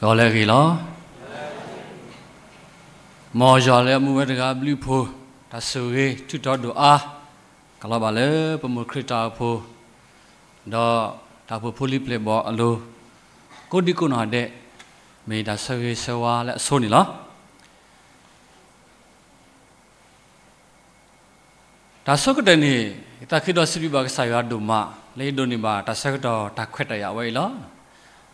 ဂီၤလၢအဂ့ၤလီၤ. မ်ယွၤလၢအမူဝဲတဂၤအဘျုးအဖှိၣ်, တၢ်ဆိၣ်ဂ့ၤထူးတီၤဒိၣ်အါ, ကလီၤဘၣ်လၢပမိၢ်ခရံာ်တၢ်အိၣ်ဖှိၣ်, ဒီးတၢ်အိၣ်ဖှိၣ်ဖိလံၤပျဲၢ်ဘီၣ်အလိၤ, ကိးဒံကိးနီၢ်ဒဲး, မ့ၢ်တၢ်ဆၢဂ့ၤဆၢဝါလၢအဆိန့ၣ်လီၤ. တၢ်ဆိကတၢၢ်န့ၣ်, ယသးခုဒီးစံးဘျုးဘၣ်ကစၢ်ယွၤဒိၣ်မး လၢယဒိးန့ၢ်ဘၣ်တၢ်ဆၢကတီၢ်တၢ်ခွဲးတၢ်ယာ်ဝဲအံၤလီၤ.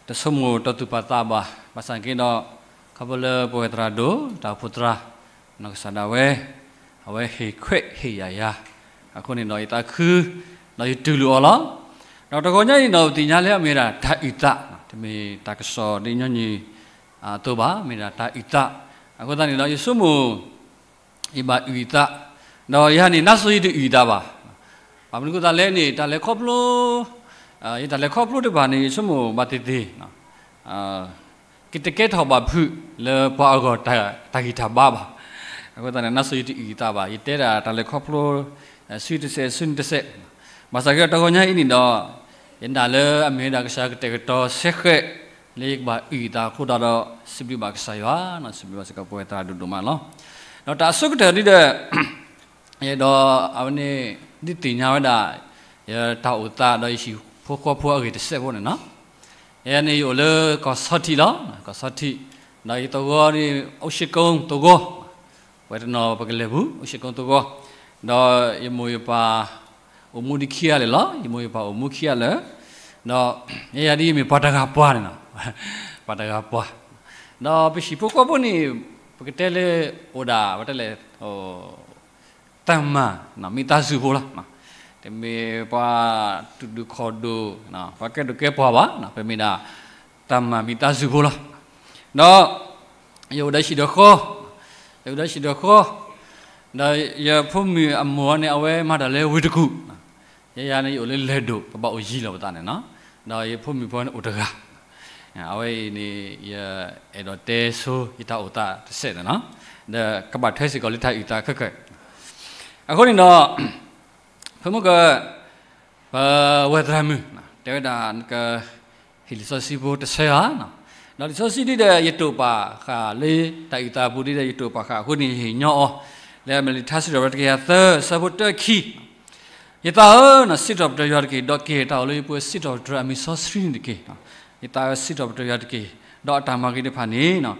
တဆိကမိၣ်တၢ်သူၣ်ပာ်သးဘၣ်, ဘၣ်ဆၣ်က့ဒီး, ခီဖျိလၢပဝဲသရၣ်ဒိၣ် တၢ်အိၣ်ဖှိၣ်သရၣ်, နီၢ်ကစၢ်ဒၣ်ဝဲ, အဝဲဟ့ၣ်ခွဲးဟ့ၣ်ယာ်ယၤ, အဃိန့ၣ်ဒီးယသးခု, ဒီးယတူၢ်လိာ်အီၤလီၤ. ဒီးတဂီၤညါအံၤဒီး ပသ့ၣ်ညါလၢအမ့ၢ်ဝဲဒၣ်တၢ်အုၣ်သး, တမ့ၢ်တၢ်ကစီၣ်ဒ်ညီနုၢ်အသိးဘၣ်, မ့ၢ်ဒၣ်တၢ်အုၣ်သး, အဃိသတးန့ၣ်ဒီးယဆိကမိၣ် ယဘၣ်အုၣ်ယသး, ဒီးယၤန့ၣ် နါစီၤယံၤတအုၣ်ယသးဘၣ်. ဘၣ်မနုၤအဃိသတးလဲၣ်န့ၣ် တၢ်လဲၤခီဖျိ, ယတၢ်လဲၤခီဖျိတဖၣ်န့ၣ် ယဆိကမိၣ်ဘၣ်သ့ၣ်သ့ၣ်, ကတကဲထီၣ်ဘၣ်ဖုးလၢပှၤအဂီၢ်တၢ်ဂံၢ်တၢ်ဘါဘၣ်. အဃိသတးန့ၣ် နါစီၤယံၤတအုၣ်ယသးဘၣ်, ယတဲဒၣ်တၢ်လဲၤခီဖျိ, ဆူတစဲးဆူနတစဲး, ဘၣ်ဆၣ်က့ဒီးတဂီၤညါအံၤန့ၣ်ဒီး, ယနာ်လၢအမ့ၢ်ဝဲဒၣ်ကစၢ်ယွၤကတဲာ်ကတီၤဆဲဃဲး လၢယကဘၣ်အုၣ်ယသးအဃိသတးဒီး စံးဘျုးဘၣ်ကစၢ်ယွၤ, စံးဘျုးဘၣ်စ့ၢ်ကီးပဝဲသရၣ်ဒိၣ်ဒိၣ်မးလီၤ. ဒီးတၢ်အဆိကတၢၢ်ဒ်ဒီး, ယဒီးအဝဲန့ၣ်, ဒ်သ့ၣ်ညါဝဲဒၣ်, ယတၢ်အိၣ်သးဒီးယဟံၣ်ဖိဃီဖိအဂ့ၢ်တစဲးဖိန့ၣ်လီၤ. ယန့ၣ်ယအိၣ်လၢကီၢ်ဆီထံးလီၤ, ကီၢ်ဆီထံး, ဒီးယသဝီန့ၣ် အိၣ်ဆ့ကိသဝီ, ပှဲၤတနီၤပကလဲၤပူၤ အိၣ်ဆ့ကိသဝီ, ဒီးယမိၢ်ယပၢ်အိၣ်မူဒံးခံဂၤလၢာ်လီၤ. ယမိၢ်ယပၢ်အိၣ်မူခံဂၤလၢာ်, ဒီးယဲယၤဒ်ယမ့ၢ်ပှၤတဂၤပှၤန့ၣ်လီၤ, ပှၤတဂၤပှၤ, ဒီးပဟံၣ်ဖိဃီဖိန့ၣ်, ပကတဲလၢအိၣ်ဒၣ်ဝဲတလဲၣ်, တၢ်မၤ, မံသးစူၤဖိလီၤ. တမ့ၢ်ပှၤတူၢ်ဒူၣ်ခီၣ်ဒူၣ်, ပှၤကဲဒိၣ်ကဲပှၢ်ဘၣ်, ပမ့ၢ်ဒၣ်, တၢ်မၤမံသးစူၤဖိလီၤ. ဒီး, ယအိၣ်ဒီးဟံၣ်ဒီးဃီ, ယအိၣ်ဒီးဟံၣ်ဒီးဃီ, ဒီးယဖိမုၣ်အမိၢ်န့ၣ် အဝဲမၤတၢ်လၢဝ့ၢ်တကူၣ်, ယဲယၤန့ၣ် ယအိၣ်လၢလဲၤဒိၣ် ပဘၣ်အိၣ်ယံၤလီၤပသးန့ၣ်လီၤ. ဒီးယဖိမုၣ်ဖိန့ၣ်အိၣ်တဂၤ, အဝဲအံၤန့ၣ်, ယအဲၣ်ဒိးတဲဆိယတၢ်အိၣ်သးတစဲးန့ၣ်လီၤ. ဒီးကဘၣ်ထွဲစ့ၢ်ကီးလၢတၢ်အုၣ်သးခဲကၢၢ်, အဃိန့ၣ်ဒီး, ဖဲမုၢ်က ပဝဲသရၣ်မုၣ်, တဲဝဲဒၣ်နက, ဟ့ၣ်လံာ်စီဆှံဖိတဆၢဧါ, ဒီးလံာ်စီဆှံဒ်ဒီးယတိာ်ပာ်ဃာ်လၢတၢ်အုၣ်သးအပူၤဒ်ဒီးယတိာ်ပာ်ဃာ်အဃိန့ၣ် ယဟ့ၣ်ညီအီၤ, လၢအမ့ၢ်လံာ်ထါစံးထီၣ်ပတြၢၤတကယၤသၢ အဆၢဖိတၢခံ, ယသးဧၢ, စံးထီၣ်ပတြၢၤယွၤတက့ၢ်, ဒီးက့ၤတၢ်အိၣ်လၢယပူၤစံးထီၣ်ပတြၢၤအမံၤစီဆှံန့ၣ်တက့ၢ်. ယသးဧၢ, စံးထီၣ်ပတြၢၤယွၤတက့ၢ်, ဒီးအတၢ်မၤဂ့ၤတဖၣ်န့ၣ်,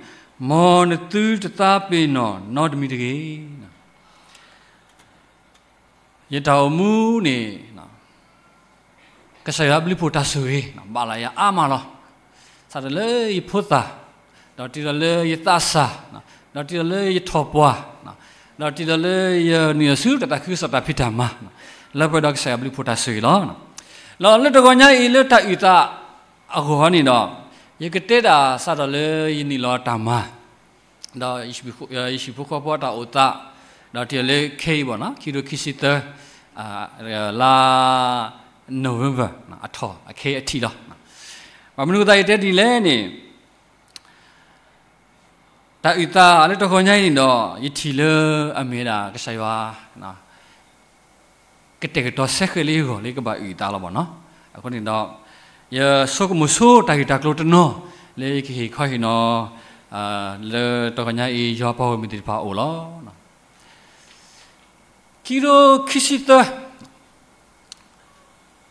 မ်နသုတသးပ့ၤနီၣ်နီတမံၤတဂ့ၤ. ယတၢ်အိၣ်မူန့ၣ်, ကစၢ်ယွၤအဘျုးအဖှိၣ်တၢ်ဆိၣ်ဂ့ၤ ဘၣ်လၢယၤအါမးလီၤ. စးထီၣ်လၢယဖိသၣ်, ဒီးတုၤလီၤလၢယသးစၢ်, ဒီးတုၤလီၤလၢယထီၣ်ပှၢ်, ဒီးတုၤလီၤလၢယနုာ်လီၤဆူတၢ်သးခုကစီၣ်တၢ်ဖံးတၢ်မၤ, လၢပှဲၤဒီးကစၢ်ယွၤအဘျုးအဖှိၣ်တၢ်ဆိၣ်ဂ့ၤလီၤ. ဒီးလၢတဂီၤညါအံၤလၢတၢ်အုၣ်သးအဂီၢ်န့ၣ်ဒီး, ယကတဲဒၣ်စးထီၣ်လၢယနုာ်လီၤတၢ်မၤ ဒီးယဟံၣ်ဖိဃီဖိအတၢ်အိၣ်သး, ဒီးတုၤလၢခဲအံၤဘၣ်န့ၣ် ခံကထိခံဆံသၢ, လါ November အထီၣ်အခဲအထံးလီၤ. ဘၣ်မနုၤအဃိသတးယတဲဒ်လဲၣ်န့ၣ်, တၢ်အုၣ်သးလၢတဂီၤညါအံၤန့ၣ်ဒီး ယထံၣ်လၢအမ့ၢ်ဝဲဒၣ်ကစၢ်ယွၤ ကတဲာ်ကတီၤဆဲဃဲးလၢယဂီၢ်လၢယကဘၣ်အုၣ်အသးလီၤဘၣ်န့ၣ်. အဃိန့ၣ်ဒီး, ယဆိကမိၣ်ဆိတၢ်ဂ့ၢ်တၢ်ကျိၤတနီၤ, လၢယကဟ့ၣ်ခီဟ့ၣ်နီၤ, လၢတဂီၤညါအံၤ ယွၤပှၤဂီၢ်မုၢ်သ့ၣ်တဖၣ်အအိၣ်လီၤ. ခံကထိခံဆံသၢ,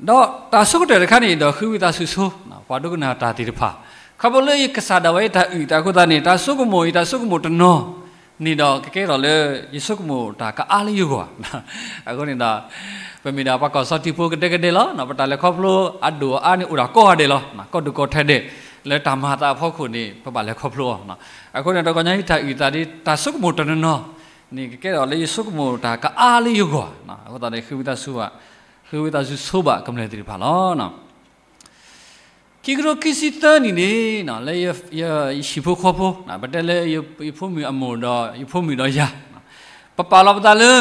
ဒီးတၢ်ဆိကတၢၢ်တခါန့ၣ်ဒီး ဃ့ဝံသးစူၤဆိ, ပှၤဒိကနၣ်တၢ်သ့ၣ်တဖၣ်, ခီဖျိလၢယကစၢ်ဒၣ်ဝဲယတၢ်အုၣ်သးအဃိသတးန့ၣ် တၢ်ဆိကမိၣ် ယတၢ်ဆိကမိၣ်တနီၤန့ၣ်ဒီး ကကဲထီၣ်လၢယဆိကမိၣ်တၢ်ကအါလၢယဂီၢ်, အဃိန့ၣ်ဒီး, ပမ့ၢ်ဒၣ်ပှၤကီၢ်ဆီထံးဖိကဒဲကဒဲလီၤ. ပတၢ်လဲၤခီဖျိအဒိၣ်အအါန့ၣ်အိၣ်ဒၣ်ကိးဂၤဒဲးလီၤ. ကိးဒူၣ်ကိးထဲဒဲး, လၢတၢ်မၤအသးအဖီခိၣ်န့ၣ် ပဘၣ်လဲၤခီဖျိအီၤ. အဃိန့ၣ် တဂီၤညါအံၤတၢ်အုၣ်သးဒ်တၢ်ဆိကမိၣ်တနီၤနီၤန့ၣ် ကကဲထီၣ်လၢယဆိကမိၣ်တၢ်ကအါလၢယဂီၢ်, အဃိသတးန့ၣ် ဃ့ဝံသးစူၤ, ဃ့ဝံသးစူၤဆိဘၣ်ကမျၢၢ်သ့ၣ်တဖၣ်လီၤ. ခံကထိခံဆံသၢနံၣ်န့ၣ်, လၢယဟံၣ်ဖိဃီဖိ, ပတဲလၢယဖိမုၣ်အမိၢ်ဒီးယဖိမုၣ်ဒီးယၤ, ပပာ်လီၤပသးလၢ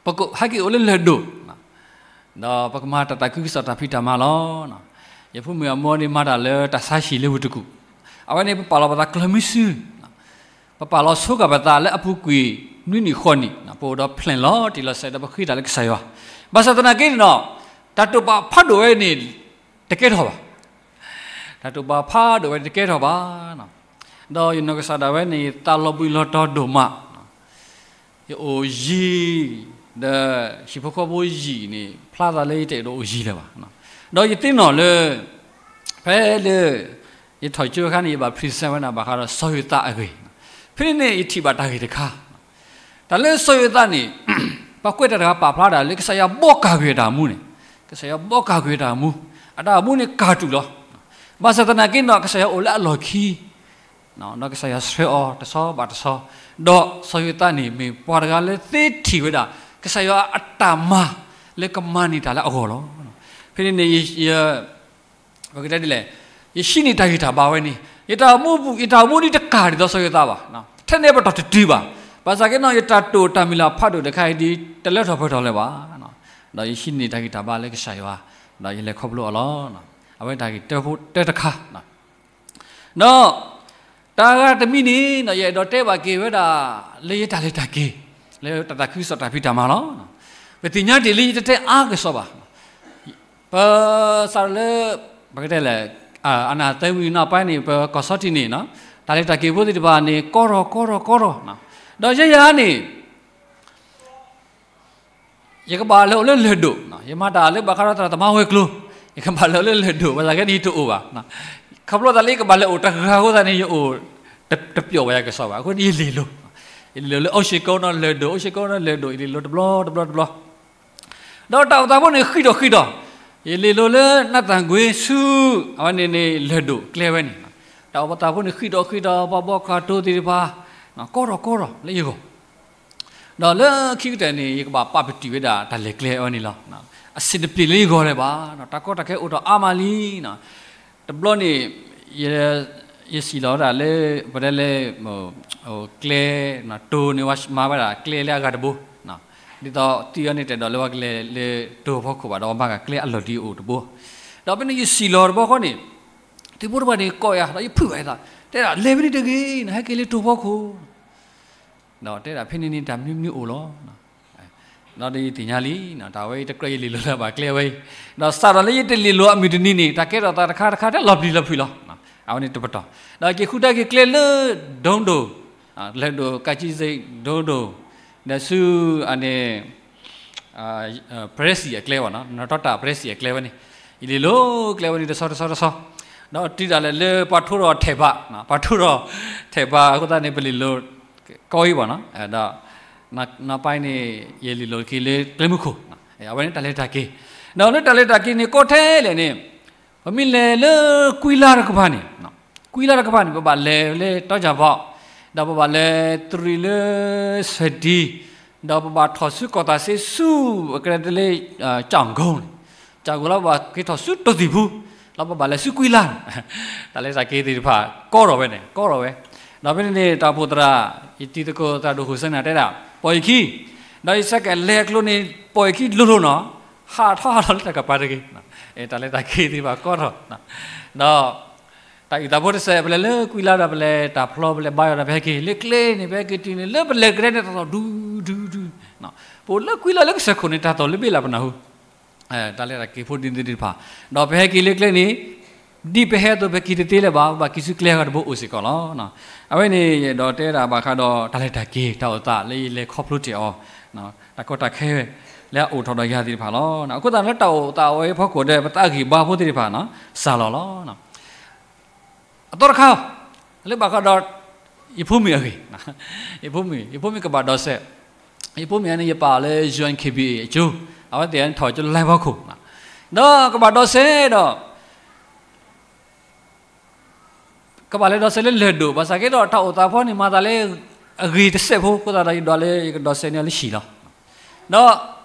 ပကဟဲက့ၤအိၣ်လၢလဲၤဒိၣ်, ဒီးပကမၤတၢ်သးခုကစီၣ်တၢ်ဖံးတၢ်မၤလီၤ. ယဖိမုၣ်အမိၢ်န့ၣ်မၤတၢ်လၢတၢ်ဆါဟံၣ်လၢဝ့ၢ်တကူၣ်, အဝဲန့ၣ်ပပာ်လီၤပသးကျၢၤမုဆူ, ပပာ်လီၤဆိကမိၣ်ပသးလၢအပူၤကွံာ်နွံနံၣ်ဃိးနံၣ်, ပအိၣ်ဒီး plan လီၤတံၢ်လီၤဆဲးဒီးပဃ့တၢ်လၢကစၢ်ယွၤ, ဘၣ်ဆၣ်သနာ်က့န့ၣ်ဒီး, တၢ်တိာ်ပာ်ဖးဒိၣ်ဝဲန့ၣ် တကဲထီၣ်ဘၣ်. တၢ်တိာ်ပာ်ဖးဒိၣ်ဝဲတကဲထီၣ်ဘၣ်. ဒီးယနီၢ်ကစၢ်ဒၣ်ဝဲန့ၣ် ယသးလီၤဘှံးလီၤတီၤဒိၣ်မး, ယအိၣ်ယံၤ, ဒီးဟံၣ်ဖိဃီဖိယံၤန့ၣ် ဖျါသးလၢယတအဲၣ်ဒိးအိၣ်ယံၤလၢၤဘၣ်. ဒီးယသ့ၣ်နီၣ်လၢ ဖဲလၢ ယထီၣ်ကၠိအခါန့ၣ် ယဘၣ် present ဝဲဒၣ်ဘၣ်ဃးဒီးစီၤယိၤသးအဂ့ၢ်, ဖဲန့ၣ်န့ၣ် ယထံၣ်ဘၣ်တၢ်ဂ့ၢ်တခါ, တၢ်လၢစီၤယိၤသးန့ၣ် ပှၤကွဲးတၢ်တဂၤပာ်ဖျါဒၣ်လၢကစၢ်ယွၤဘီကၤကွံာ်အတၢ်မူန့ၣ်, ကစၢ်ယွၤဘီကၤကွံာ်အတၢ်မူ, အတၢ်မူန့ၣ်ကၤတူာ်လီၤ. ဘၣ်ဆၣ်သနာ်က့ဒီး ကစၢ်ယွၤအိၣ်လၢအလီၢ်ခံ, ဒီးကစၢ်ယွၤဆှၢအီၤတဆီဘၣ်တဆီ, ဒီးစီၤယိၤသးန့ၣ် မ့ၢ်ပှၤတဂၤလၢသ့ထံၣ်ဝဲဒၣ် ကစၢ်ယွၤအတၢ်မၤလၢကမၤန့ၢ်တၢ်လၢအဂီၢ်လီၤ. ဖဲန့ၣ်န့ၣ် ယ ပကတဲဒ်လဲၣ်, ယဟံးန့ၢ်တၢ်ဂံၢ်တၢ်ဘါဝဲန့ၣ် ယတၢ်အိၣ်မူပူၤ ယတၢ်အိၣ်မူဒ်တကးဒ်သိးစီၤယိၤသးဘၣ်, ထဲန့ၣ်ပတီၢ်တတုၤဘၣ်. ဘၣ်ဆၣ်က့ဒီး ယတၢ်တိာ်တၢ်မုၢ်လၢ်ဖးဒိၣ်တခါအံၤဒ် တလၢထီၣ်ပှဲၤထီၣ်လၢၤဘၣ်. ဒီးယဟံးန့ၢ်တၢ်ဂံၢ်တၢ်ဘါလၢကစၢ်ယွၤ, ဒီးယလဲၤခီဖျိအီၤလီၤ. အဝဲတၢ်ဂ့ၢ်တၢတခါ ဒီး တၢ်ဂၤတမံၤန့ၣ် ယအဲၣ်ဒိးတဲဘၣ်က့ၤဝဲဒၣ် လၢယတၢ်လဲၤတၢ်က့ၤ လၢတၢ်သးခုကစီၣ်တၢ်ဖံးတၢ်မၤလီၤ. ပသ့ၣ်ညါတ့ၢ်လံ ယတတဲအါကစီၣ်ဘၣ်. ပစးလၢ ပကတဲလဲၣ်, အနၢ်သၢဝံၤနီၢ်ပၢ်န့ၣ် ပကီၢ်ဆီထံးန့ၣ် တၢ်လဲၤတၢ်က့ၤဖိသ့ၣ်တဖၣ်န့ၣ် ကီထီၣ် ကီထီၣ် ကီထီၣ်, ဒီးယဲယၤန့ၣ် ယကဘၣ်လဲၤအိၣ်လၢလၢၢ်ဒိၣ်, ယမၤတၢ်လၢဘၣ်ဃးဒီးသရၣ်သမါဝဲၤကျိၤ, ယကဘၣ်လဲၤအိၣ်လၢလၢၢ်ဒိၣ် ဘၣ်ဆၣ်က့န့ၣ် ယတအိၣ်ဘၣ်. ခီဖျိသးလၢယကဘၣ်လဲၤအိၣ်တဂၤအဃိသတးန့ၣ် ယအိၣ်တပျီၣ်ဝဲယကစီၣ်ဘၣ်. အဃိန့ၣ်ယလ့ၢ်လိၤ, ယလ့ၢ်လိၤလၢအိၣ်ဆ့ကိနီၤလၢၢ်ဒိၣ်, အိၣ်ဆ့ကိနီၤလၢၢ်ဒိၣ်, ယလ့ၢ်လိၤတဘျီတဘျီတဘျီ. ဒီးတၢ်အိၣ်သးဖိန့ၣ်ဃံးထီၣ်ဃံးထီၣ်, ယလ့ၢ်လိၤလၢနၢ်သၣ်ကွ့ဆူ အဝဲန့ၣ်န့ၣ်လၢၢ်ဒိၣ်ကျဲဝဲန့ၣ်, တၢ်အိၣ်သးဖိန့ၣ်ဃံးထီၣ်ဃံးထီၣ် ပှၤဘီကၢ်တိၤသ့ၣ်တဖၣ် ကီထီၣ်ကီထီၣ်လၢယဂီၢ်, ဒီးလၢခံကတၢၢ်န့ၣ် ယကဘၣ်ပာ်ပတုာ်ဝဲဒၣ်တၢ်လဲၤကျဲအဝဲန့ၣ်လီၤ. အဆင်တပြေလၢယဂီၢ်လၢၤဘၣ်, တၢ်ကီတၢ်ခဲအိၣ်ထီၣ်အါမးလံ. တဘျီန့ၣ် ယစံၣ်လီၤဝဲဒၣ်လၢ ပတဲလၢ ကျဲ တိၤန့ၣ် မၤဝဲဒၣ်ကျဲလၢအဂၤတဘိ, ဒ်သိးသံအီၤန့ၣ် တအဲၣ်ဒိးလၢပှၤကလဲၤလၢတိၤဖီခိၣ်ဘၣ်ဒီး မၤကၤကျဲအလီၢ်ဒံးအိၣ်တဘိ, ဒီးဖဲန့ၣ်ယစံၣ်လီၤတဘျီဃီန့ၣ် ထံဖိတဖၣ်န့ၣ်ကိးယၤ ဒီးယဖုးဘၣ်ယသး, တဲဒၣ် လဲၤဖဲန့ၣ်တဂ့ၤ, နဟဲက့ၤလၢတိၤဖီခိၣ် ဒီးတဲဒၣ်ဖဲန့ၣ်န့ၣ် တၢ်မနုၤမနုၤအိၣ်လီၤ. ဒီးယသ့ၣ်ညါလံ, တၢ်ဝဲအံၤတကြၢးယလ့ၢ်လိၤလၢၤဘၣ်ကျဲဝဲအံၤ, ဒီးစးထီၣ်လၢယတလ့ၢ်လိၤအမုၢ်တနံၤန့ၣ် တၢ်ကဲထီၣ်သးတခါတခါတလီၤပျံၤလီၤဖုးလီၤ. အဝဲန့ၣ်တပတီၢ်, ဒီးက့ၤဃုာ်တၢ်က့ၤကျဲလၢ ဒိၣ်ဒိၣ်, လၢၢ်ဒိၣ် ကးကံစ့း ဒိၣ်ဒိၣ်, ဒီးဆူအန့ၣ် ပြဲစံၣ်အကျဲဘၣ်နီၤ, နီၢ်ထီတၢ်ပြဲစံၣ်အကျဲဝဲန့ၣ်, ယလ့ၢ်လိၤကျဲဝဲန့ၣ်တဆီတဆီတဆီ, ဒီးတုၤဒၣ်လဲာ်လၢပှၤထိထီၣ်ထဲးဘး, ပှၤထိထီၣ်ထဲးဘးအဃိသတးန့ၣ် ပလ့ၢ်လိၤကီအံၤဘၣ်နီၤ, ဒီး နီၢ်ပၢ်န့ၣ် ယလ့ၢ်လိၤက့ၤလၢကျဲမုၢ်ခိၣ်, အဝဲန့ၣ်တၢ်လဲၤတၢ်က့ၤ, ဒီးလၢတၢ်လဲၤတၢ်က့ၤန့ၣ်ကီထဲလဲၣ်န့ၣ်, ပမ့ၢ်လဲၤလၢကွံလါတကပၤန့ၣ်, ကွံလါတကပၤန့ၣ် ပဘၣ်လဲၤလၢတီကၢ်ဘီ, ဒီးပဘၣ်လဲၤတရံးလၢစဲးတံ, ဒီးပဘၣ်ထီၣ်ဆူကီၢ်သးစ့ဆူ အကရၢတလ့ ကၠီၣ်ကိန့ၣ်, ကၠီၣ်ကိလီၤ ပဘၣ်က့ၤထီၣ်ဆူတိၢ်သံၣ်ဖူ, လီၤပဘၣ်လဲၤဆူကွံလါန့ၣ်, တၢ်လဲၤတၢ်က့ၤသ့ၣ်တဖၣ် ကီထီၣ်ဝဲန့ၣ် ကီထီၣ်ဝဲ, ဒီးဖဲန့ၣ်န့ၣ် တၢ်အိၣ်ဖှိၣ်သရၣ် ယတံၤသကိးသရၣ်ဒိၣ်ဃိၣ်စဲနၤတဲဒၣ် ပိာ်ယခံ, ဒီးယဆၢက့ၤလဲၤအကျိၤန့ၣ် ပိာ်ယခံလိၤလိၤနီၤ, ဟးထီၣ်ဟးထီၣ်လၢတၢ်ကပၤတဂ့ၤ, တၢ်လဲၤတၢ်က့ၤသ့ၣ်တဖၣ်ကီထီၣ်, ဒီး တၢ်အုၣ်သးဖိတစဲး ပလဲၤလၢကွံလါဒီး ပလဲၤတၢ်ဖျီ ပလဲၤဘါယွၤဒီး ပဟဲက့ၤလၢကျဲန့ၣ် ပဟဲက့ၤတုၤန့ၣ် လၢပလဲၤကရဲန့ၣ် တၢ်သီၣ်ဒူဒူဒူ, ပအိၣ်လၢကွံလါလၢကစၢၢ်ခိၣ်န့ၣ် တၢ်သီၣ်လၢဘ့ၣ်လၢပနၢ်ဟူ, တၢ်လဲၤတၢ်က့ၤဖိဒ်န့ၣ်သ့ၣ်တဖၣ်, ဒီးပဟဲက့ၤလၢကျဲန့ၣ် ဒ်ပဟဲအသိး ပက့ၤတသ့လၢၤဘၣ်, ပဘၣ်က့ၤဆူကျဲအဂၤတဘိအိၣ်စ့ၢ်ကီးလီၤ. အဝဲန့ၣ် ယအဲၣ်ဒိးတဲဒၣ်ဘၣ်ဃးဒီး တၢ်လဲၤတၢ်က့ၤ တၢ်အိၣ်သးလၢယလဲၤခီဖျိတ့ၢ်အီၤ, တၢ်ကီတၢ်ခဲ လၢအအိၣ်ထီၣ်ဒီးယၤသ့ၣ်တဖၣ်လီၤ. အဃိသတးလၢတၢ်အိၣ်သးအဝဲအဖီခိၣ်ဒီး ပသးဂံၢ်ဘါဖိသ့ၣ်တဖၣ် စှၤလီၤလီၤ. အသီတခါ လၢဘၣ်ဃးဒီး ယဖိမုၣ်အဂ့ၢ်, ယဖိမုၣ်, ယဖိမုၣ်ကဘၣ်ဒိးစဲး, ယဖိမုၣ်အန့ၣ် ယပာ်အီၤလၢ ယူၣ်အၣ်ခ့ဘံၣ်အ့ၣ် အကၠိ, အဝဲသ့ၣ်ထီၣ်ကၠိလါဖီခိၣ်, ဒီးကဘၣ်ဒိးစဲးဒီး ကဘၣ်လဲၤဒိးစဲးလၢလၢၢ်ဒိၣ်, ဘၣ်ဆၣ်က့ဒီး တၢ်အိၣ်သးဖီန့ၣ် မၤသးလၢ အဂ့ၤတစဲးဖိအဃိသတးဒီး ယဒွးလၢယကဒိးစဲးန့ၢ်အီၤလၢဟံၣ်လီၤ. ဒီး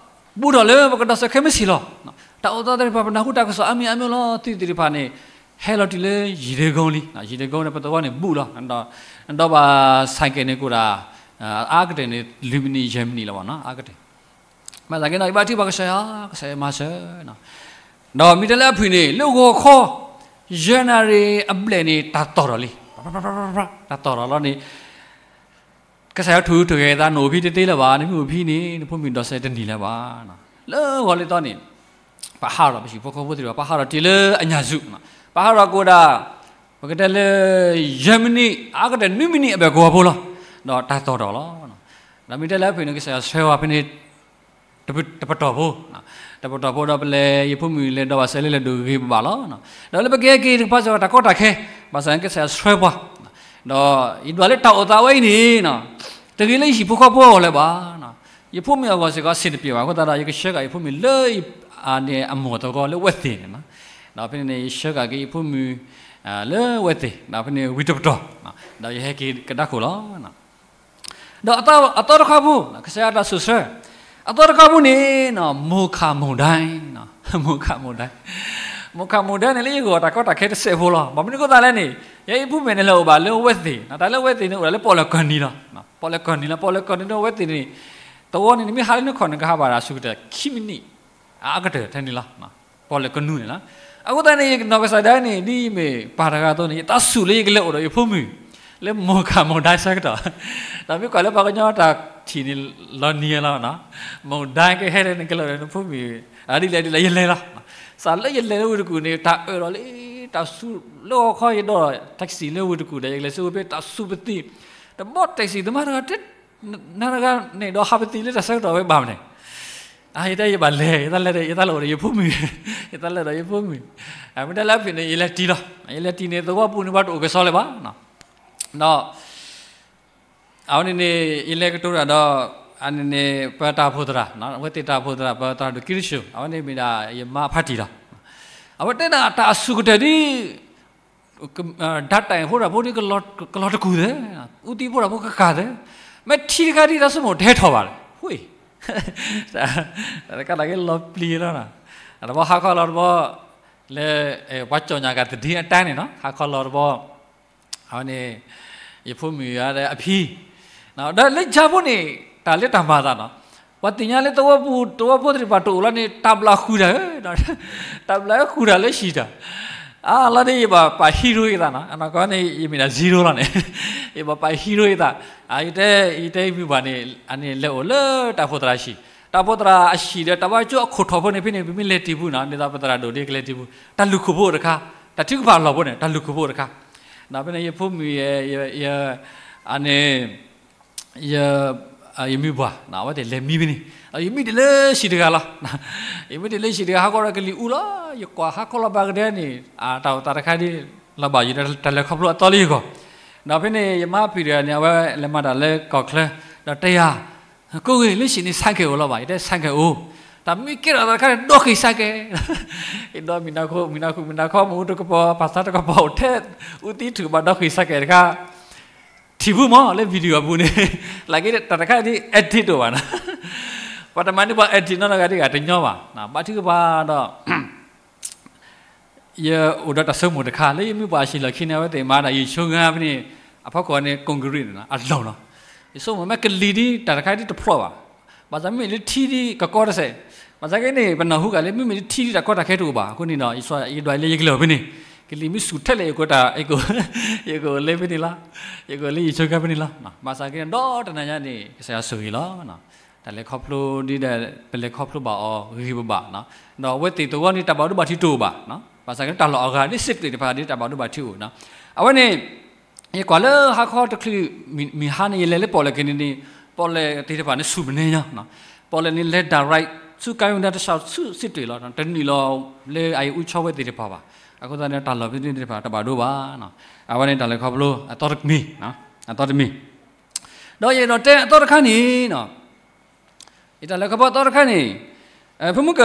ဘူးထီၣ်လၢပကဒိးစဲးခဲမုၢ်ဆ့ၣ်လီၤ. တၢ်အိၣ်သးသ့ၣ်တဖၣ် ပနၢ်ဟူတၢ်ကစီၣ်အါမံၤအါမံၤလီၤ. သုးသ့ၣ်တဖၣ်န့ၣ် ဟဲလီၤတုၤလၢယံၤဒ့ကိလံ, ယံၤဒ့ကိန့ၣ် ပသဝီန့ၣ်ဘူးလီၤ. ဒီးဘၣ်ဆၣ်က့န့ၣ်ကအိၣ်ဒၣ် အါကတၢၢ်န့ၣ် လွံၢ်မံးနံး ယဲၢ်မံးနံးလီၤဘၣ်နီၤ, အါကတၢၢ် ဘၣ်ဆၣ်က့ဒီး ယဘၣ်ထုကဖၣ်ကစၢ်ယွၤ, ကစၢ်ယွၤမၤစၢၤ, ဒီးမ့ၢ်တဲလၢအဖုၣ်န့ၣ် လၢဂီၤခီ ယဲၢ်နၣ်ရံၣ်အဘျဲၣ်န့ၣ် တၢ်သီၣ်ထီၣ်လံ, တၢ်သီၣ်ထီၣ်လီၤန့ၣ် ကစၢ်ယွၤထုးထီၣ်က့ၤသး နအိၣ်ဖဲတသ့လၢၤဘၣ်, နမ့ၢ်အိၣ်ဖဲန့ၣ် နဖိမုၣ်ဒိးစဲးတန့ၢ်လၢၤဘၣ်. လၢဂီၤလၢသီန့ၣ် ပဟးထီၣ် ပဟံၣ်ဖိဃီဖိသ့ၣ်တဖၣ် ပဟးထီၣ်တုၤလၢအညၣ်စူၤ, ပဟးထီၣ်ကအိၣ်ဒၣ် ပကတဲလၢ ယဲၢ်မံးနံး အါကတၢၢ်နွံမံးနံးအဘၢၣ်ကဝီၤဖိလီၤ. ဒီးတၢ်သီၣ်ထီၣ်လီၤ. ဒီးမ့ၢ်တဲလၢအဖုၣ်န့ၣ် ကစၢ်ယွၤဆှၢဝဲဖဲန့ၣ် တပတီၢ်ဖိ, တပတီၢ်ဖိဒီးပလဲၤ ယဖိမုၣ်လဲၤဒီးဘၣ်စၢၤလၢလဲၤဒိၣ်ဂ့ၤဂ့ၤဘၣ်ဘၣ်လီၤ. ဒီးလၢပကဟဲက့ၤတကပၤစ့ၢ်ကီး တၢ်ကီတၢ်ခဲ, ဘၣ်ဆၣ်န့ၣ်ကစၢ်ယွၤဆှၢပှၤ, ဒီးယဒွးလၢတၢ်အိၣ်သးဝဲအံၤန့ၣ် တဂ့ၤလၢယဟံၣ်ဖိဃီဖိအဂီၢ်လၢၤဘၣ်. ယဖိမုၣ်အဂီၢ်စ့ၢ်ကီး အဆင်တပြေဘၣ်အဃိသတးဒီး ယကဆှၢဃာ်ယဖိမုၣ်လၢ အန့ၣ်အမိၢ်သဝီလၢဝဲသ့ၣ်န့ၣ်လီၤ. ဒီးဖဲန့ၣ်န့ၣ် ယဆှၢဃာ်က့ၤယဖိမုၣ် လၢဝဲသ့ၣ်, ဒီးဖဲန့ၣ်ဝံၤတပတီၢ်, ဒီးယဟဲက့ၤကဒါခိၣ်လီၤ. ဒီးအသီတခါဖိ, ကစၢ်ယွၤတၢ်ဆိၣ်ဆှၢ, အသီတခါဖိန့ၣ် မိၢ်ခးမိၢ်ဒဲ, မိၢ်ခးမိၢ်ဒဲ, မိၢ်ခးမိၢ်ဒဲန့ၣ်လၢယဂီၢ်တၢ်ကီတၢ်ခဲတစဲးဖိလီၤ. ဘၣ်မနုၤအဃိသတးလဲၣ်န့ၣ် ယဲယဖိမုၣ်န့ၣ်လဲၤအိၣ်ဘၣ်လၢဝဲသ့ၣ်, တၢ်လၢဝဲသ့ၣ်န့ၣ် အိၣ်ဒၣ်လၢပီၣ်လဲၣ်ကီၢ်နံၤလီၤ. ပီၣ်လဲၣ်ကီၢ်နံၤလီၤ, ပီၣ်လဲၣ်ကီၢ်နံၤဒီးဝဲသ့ၣ်န့ၣ် သဝီန့ၣ် နမ့ၢ်ဟးလၢနခီၣ်န့ၣ် ကဟးဘၣ်ဒၣ်ဆူၣ်ကတၢၢ်ခံမံးနံး အကတၢၢ်ထဲန့ၣ်လီၤ. ပီၣ်လဲၣ်ကီၢ်နံၤန့ၣ်လီၤ. အဃိသတးန့ၣ် ယနီၢ်ကစၢ်ဒၣ်န့ၣ် ဒ်ယမ့ၢ်ပၢ်တဂၤအသိးန့ၣ် ယသးဆူၣ်လၢယကလဲၤအိၣ်ဒီးယဖိမုၣ် လၢမိၢ်ခးမိၢ်ဒဲဆၢကတီၢ်, ဒီးမ့ၢ်ကွၢ်လၢပှၤကညီတၢ်ထံၣ်န့ၣ် လီၤနံၤလီၤ. မိၢ်ဒဲကဟဲလၢနကလဲၤအိၣ်ဒီးနဖိမုၣ်, ဒ်လဲၣ်ဒ်လဲၣ် ယလဲၤလီၤ. စးလၢယလဲၤလၢဝ့ၢ်တကူၣ်န့ၣ် တၢ်အၢၣ်လီၤလံ, တၢ်ဆူၣ်လၢဟီၣ်ခီ ယဒိး taxi လၢဝ့ၢ်တကူၣ်ဒီး ယကလဲၤဆူဝ့ၢ်ဖဲ တၢ်ဆူၣ်ပသံၣ်, တဘီ taxi သမားတဂၤတဲ နတဂၤန့ၣ်ဒီးဟးပသံၣ်လၢတၢ်ဆၢကတီၢ်ဝဲဘၣ်မနုၤလဲၣ်. ယတဲယဘၣ်လဲၤ, ယသးလဲၤဒီးယဖိမုၣ်, ယသးလဲၤဒီးယဖိမုၣ်, မ့ၢ်တဲလၢအဖုၣ်န့ၣ် ယလဲၤတံၢ်လီၤ. ယလဲၤတံၢ်န့ၣ် သဝီပူၤန့ၣ် ပှၤတအိၣ်ကစီလၢၤဘၣ်. ဒီး အဝဲန့ၣ်န့ၣ် ယလဲၤကတိၤတၢ်ဒီး အန့ၣ်န့ၣ် ပတၢ်အိၣ်ဖှိၣ်သရၣ်, အဝဲသ့ၣ်တၢ်အိၣ်ဖှိၣ်သရၣ် ပသရၣ်ဒိၣ်ကံရၡိၣ်, အဝဲန့ၣ်မ့ၢ်ဒၣ်ယမါဖးတံၢ်လီၤ. အဝဲတဲဒၣ်တၢ်အဆူၣ်ကတၢၢ်ဒ် ဓာတ်တိုင်ဖိတၢ်ဖိဒ် ကလီၤတကူၣ်သ့, အူသံဖိတၢ်ဖိကကၢ်သ့, မ့ၢ်ထံတခါဒ်တၢ်ဆိကမိၣ်တဟဲထီၣ်ဘၣ်, တၢ်တခါတၢ်က့ၤလီၤပျံၤလီၤ. တဘျီဟါခီလီၤတဘျီ လၢ ပှၤကၠီၣ်ညါကသဒံအတၢ်န့ၣ်နီၤ, ဟါခီလီၤတဘျီ အဝဲန့ၣ် ယဖိမုၣ်အဖံ, ဒီးလၢယၤဖိန့ၣ် တၢ်လၢတၢ်မၤအသးနီၤ, ပှၤသ့ၣ်ညါလၢသဝီပူၤ သဝီဖိသ့ၣ်တဖၣ်တအိၣ်လီၤန့ၣ် တၢ်ဘျးဃုာ်တၢ်ဧၢ, တၢ်ဘျးဃုာ်တၢ်လၢဟံၣ်တၢ်, အလီၤန့ၣ် ယဘၣ်ပာ် hero ယသးနီၤ, အနီၢ်ကီၢ်န့ၣ် ယမ့ၢ်ဒၣ် zero လီၤန့ၣ်, ယဘၣ်ပာ် hero ယသး, ယတဲ ယတဲယမုၢ်ပှၢ်န့ၣ် အန့ၣ်လဲၤအိၣ်လၢတၢ်အိၣ်ဖှိၣ်သရၣ်အဟံၣ်, တၢ်အိၣ်ဖှိၣ်သရၣ်အဟံၣ်ဒီး တၢ်ဘါကၠိအခိၣ်ထီၣ်ဖိန့ၣ် ဖဲန့ၣ် ပမ့ၢ်လဲၤတံၢ်ပူၤနီၤ, ဒ်သိးပသရၣ်ဒိၣ်ဒ်ကလဲၤတံၢ်ပူၤ, တၢ်လုၢ်ခိၣ်ဖိအိၣ်တခါ, တၢ်ထုကဖၣ်အလီၢ်ဖိန့ၣ် တၢ်လုၢ်ခိၣ်ဖိအိၣ်တခါ, ဒီးဖဲန့ၣ် ယဖိမုၣ် အန့ၣ် ယ ယမုၢ်ပှၢ် အဝဲသ့ၣ်လဲၤမံဖဲန့ၣ်, ယမံတ့ၢ်လၢဟံၣ်တဂၤလီၤ, ယမံတ့ၢ်လၢဟံၣ်တဂၤ ဟးဂီၤဒီးကလံၤအူလီၤ, ယကွၢ်ဟါခီလီၤဘၣ်ကဒဲန့ၣ် တၢ်အိၣ်သးတခါဒ် လီၤဘၣ်ယိၣ်ဒီးတၢ်လဲၤခီဖျိအသီလၢယဂီၢ်, ဒီးဖဲန့ၣ် ယမါဖံတဂၤန့ၣ် အဝဲလဲၤမၤတၢ်လၢကီၢ်ချၢ, ဒီးတဲယၤ ကိးဂ့ၤ လၢဟံၣ်န့ၣ် ဆိုင်ကယ် အိၣ်လီၤဘၣ်, ယတဲ ဆိုင်ကယ် အိၣ်, တၢ်မ့ၢ်ကဲထီၣ်သးတခါန့ၣ် ဒီးဃ့ၢ် ဆိုင်ကယ်, ယဒီးမုၢ်နၤခိ မုၢ်နၤခိ မုၢ်နၤခီ မ့ၣ်အူတကပီၤ ပာ်သးတကပီၤအိၣ်ထဲ အူသံထုးဘၣ်ဒီးဃ့ၢ် ဆိုင်ကယ် တခါ, ထံၣ်ဖုမးလၢ video အပူၤန့ၣ်, လၢက့တၢ်တခါဒ် edit တအိၣ်ဘၣ်နီၤ, ပှၤတမၤန့ၢ်ပှၤ edit နီတဂၤဒ်ဂၤတညီဘၣ်, ဘါထုကဖၣ်ဒီး ယအိၣ်ဒီးတၢ်ဆိကမိၣ်တခါ လၢယမုၢ်ပှၢ်အဟံၣ်လီၢ်ခံန့ၣ် အဝဲသ့ၣ်မၤဒၣ်ယံၤဆိခါဖဲန့ၣ်, အဖီခိၣ်န့ၣ် ကွန်ကရံၣ်န့ၣ်နီၤ အလီၢ်နီၤ, ယဆိကမိၣ်မ့ၢ်ကလံၤဒ်တၢ်တခါဒ်တဖျိးဘၣ်, ဘၣ်ဆၣ်မ့မ့ၢ်လၢထံဒ်ကကီတစဲး, ဘၣ်ဆၣ်က့န့ၣ် ပနၢ်ဟူဂ့ၤလၢ မ့မ့ၢ်လၢထံဒ်တၢ်ကီတၢ်ခဲတအိၣ်ဘၣ်အဃိန့ၣ်ဒီး ယဒွးလၢယကလဲၤအိၣ်ဖဲန့ၣ်, ကလံၤမ့ၢ်ဆူၣ်ထဲလဲၣ် ယက ယကအိၣ်လၢဖဲန့ၣ်လီၤ, ယကအိၣ်လၢယံၤဆိခါဖဲန့ၣ်လီၤ, ဘၣ်ဆၣ်က့န့ၣ် ဒီတနၤညါန့ၣ် ကစၢ်ယွၤဆိၣ်ဂ့ၤလီၤ တၢ်လဲၤခီဖျိဒ်ဒီး ပလဲၤခီဖျိဘၣ်အီၤဂ့ၤဂ့ၤဘၣ်ဘၣ်, ဒီးအဝဲသ့ၣ်သဝီန့ၣ် တၢ်ဘၣ်ဒိဘၣ်ထံးတအိၣ်ဘၣ်, ဘၣ်ဆၣ်က့န့ၣ် တၢ်လီၢ်အဂၤဒ်စ့းတရံးတဖၣ်ဒ်တၢ်ဘၣ်ဒိဘၣ်ထံးအိၣ်, အဝဲန့ၣ် ယကွၢ်လၢဟါခီတချုး မုၢ်ဟါန့ၣ် ယလဲၤလၢပီၣ်လဲၣ်က့ၤန့ၣ်န့ၣ်, ပီၣ်လဲၣ်သ့ၣ်တဖၣ်န့ၣ် ဆူၣ်မနုၤညါ, ပီၣ်လဲၣ်န့ၣ် လဲၤ direct ဆူကါယိၤဒၢတဆှီဆူစ့းတရံးလီၤ, တနုာ်လီၤလၢအအူဆီဝဲသ့ၣ်တဖၣ်ဘၣ်, အဃိသတးန့ၣ် တၢ်လီၢ်ဖဲန့ၣ်သ့ၣ်တဖၣ်တဘၣ်ဒိဘၣ်, အဝဲန့ၣ်တၢ်လဲၤခီဖျိအသီတမံၤ, အသီတမံၤ, ဒီးယအဲၣ်ဒိးတဲအသီတခါန့ၣ် ယတၢ်လဲၤခီဖျိအသီတခါန့ၣ်, ဖိမုၣ်က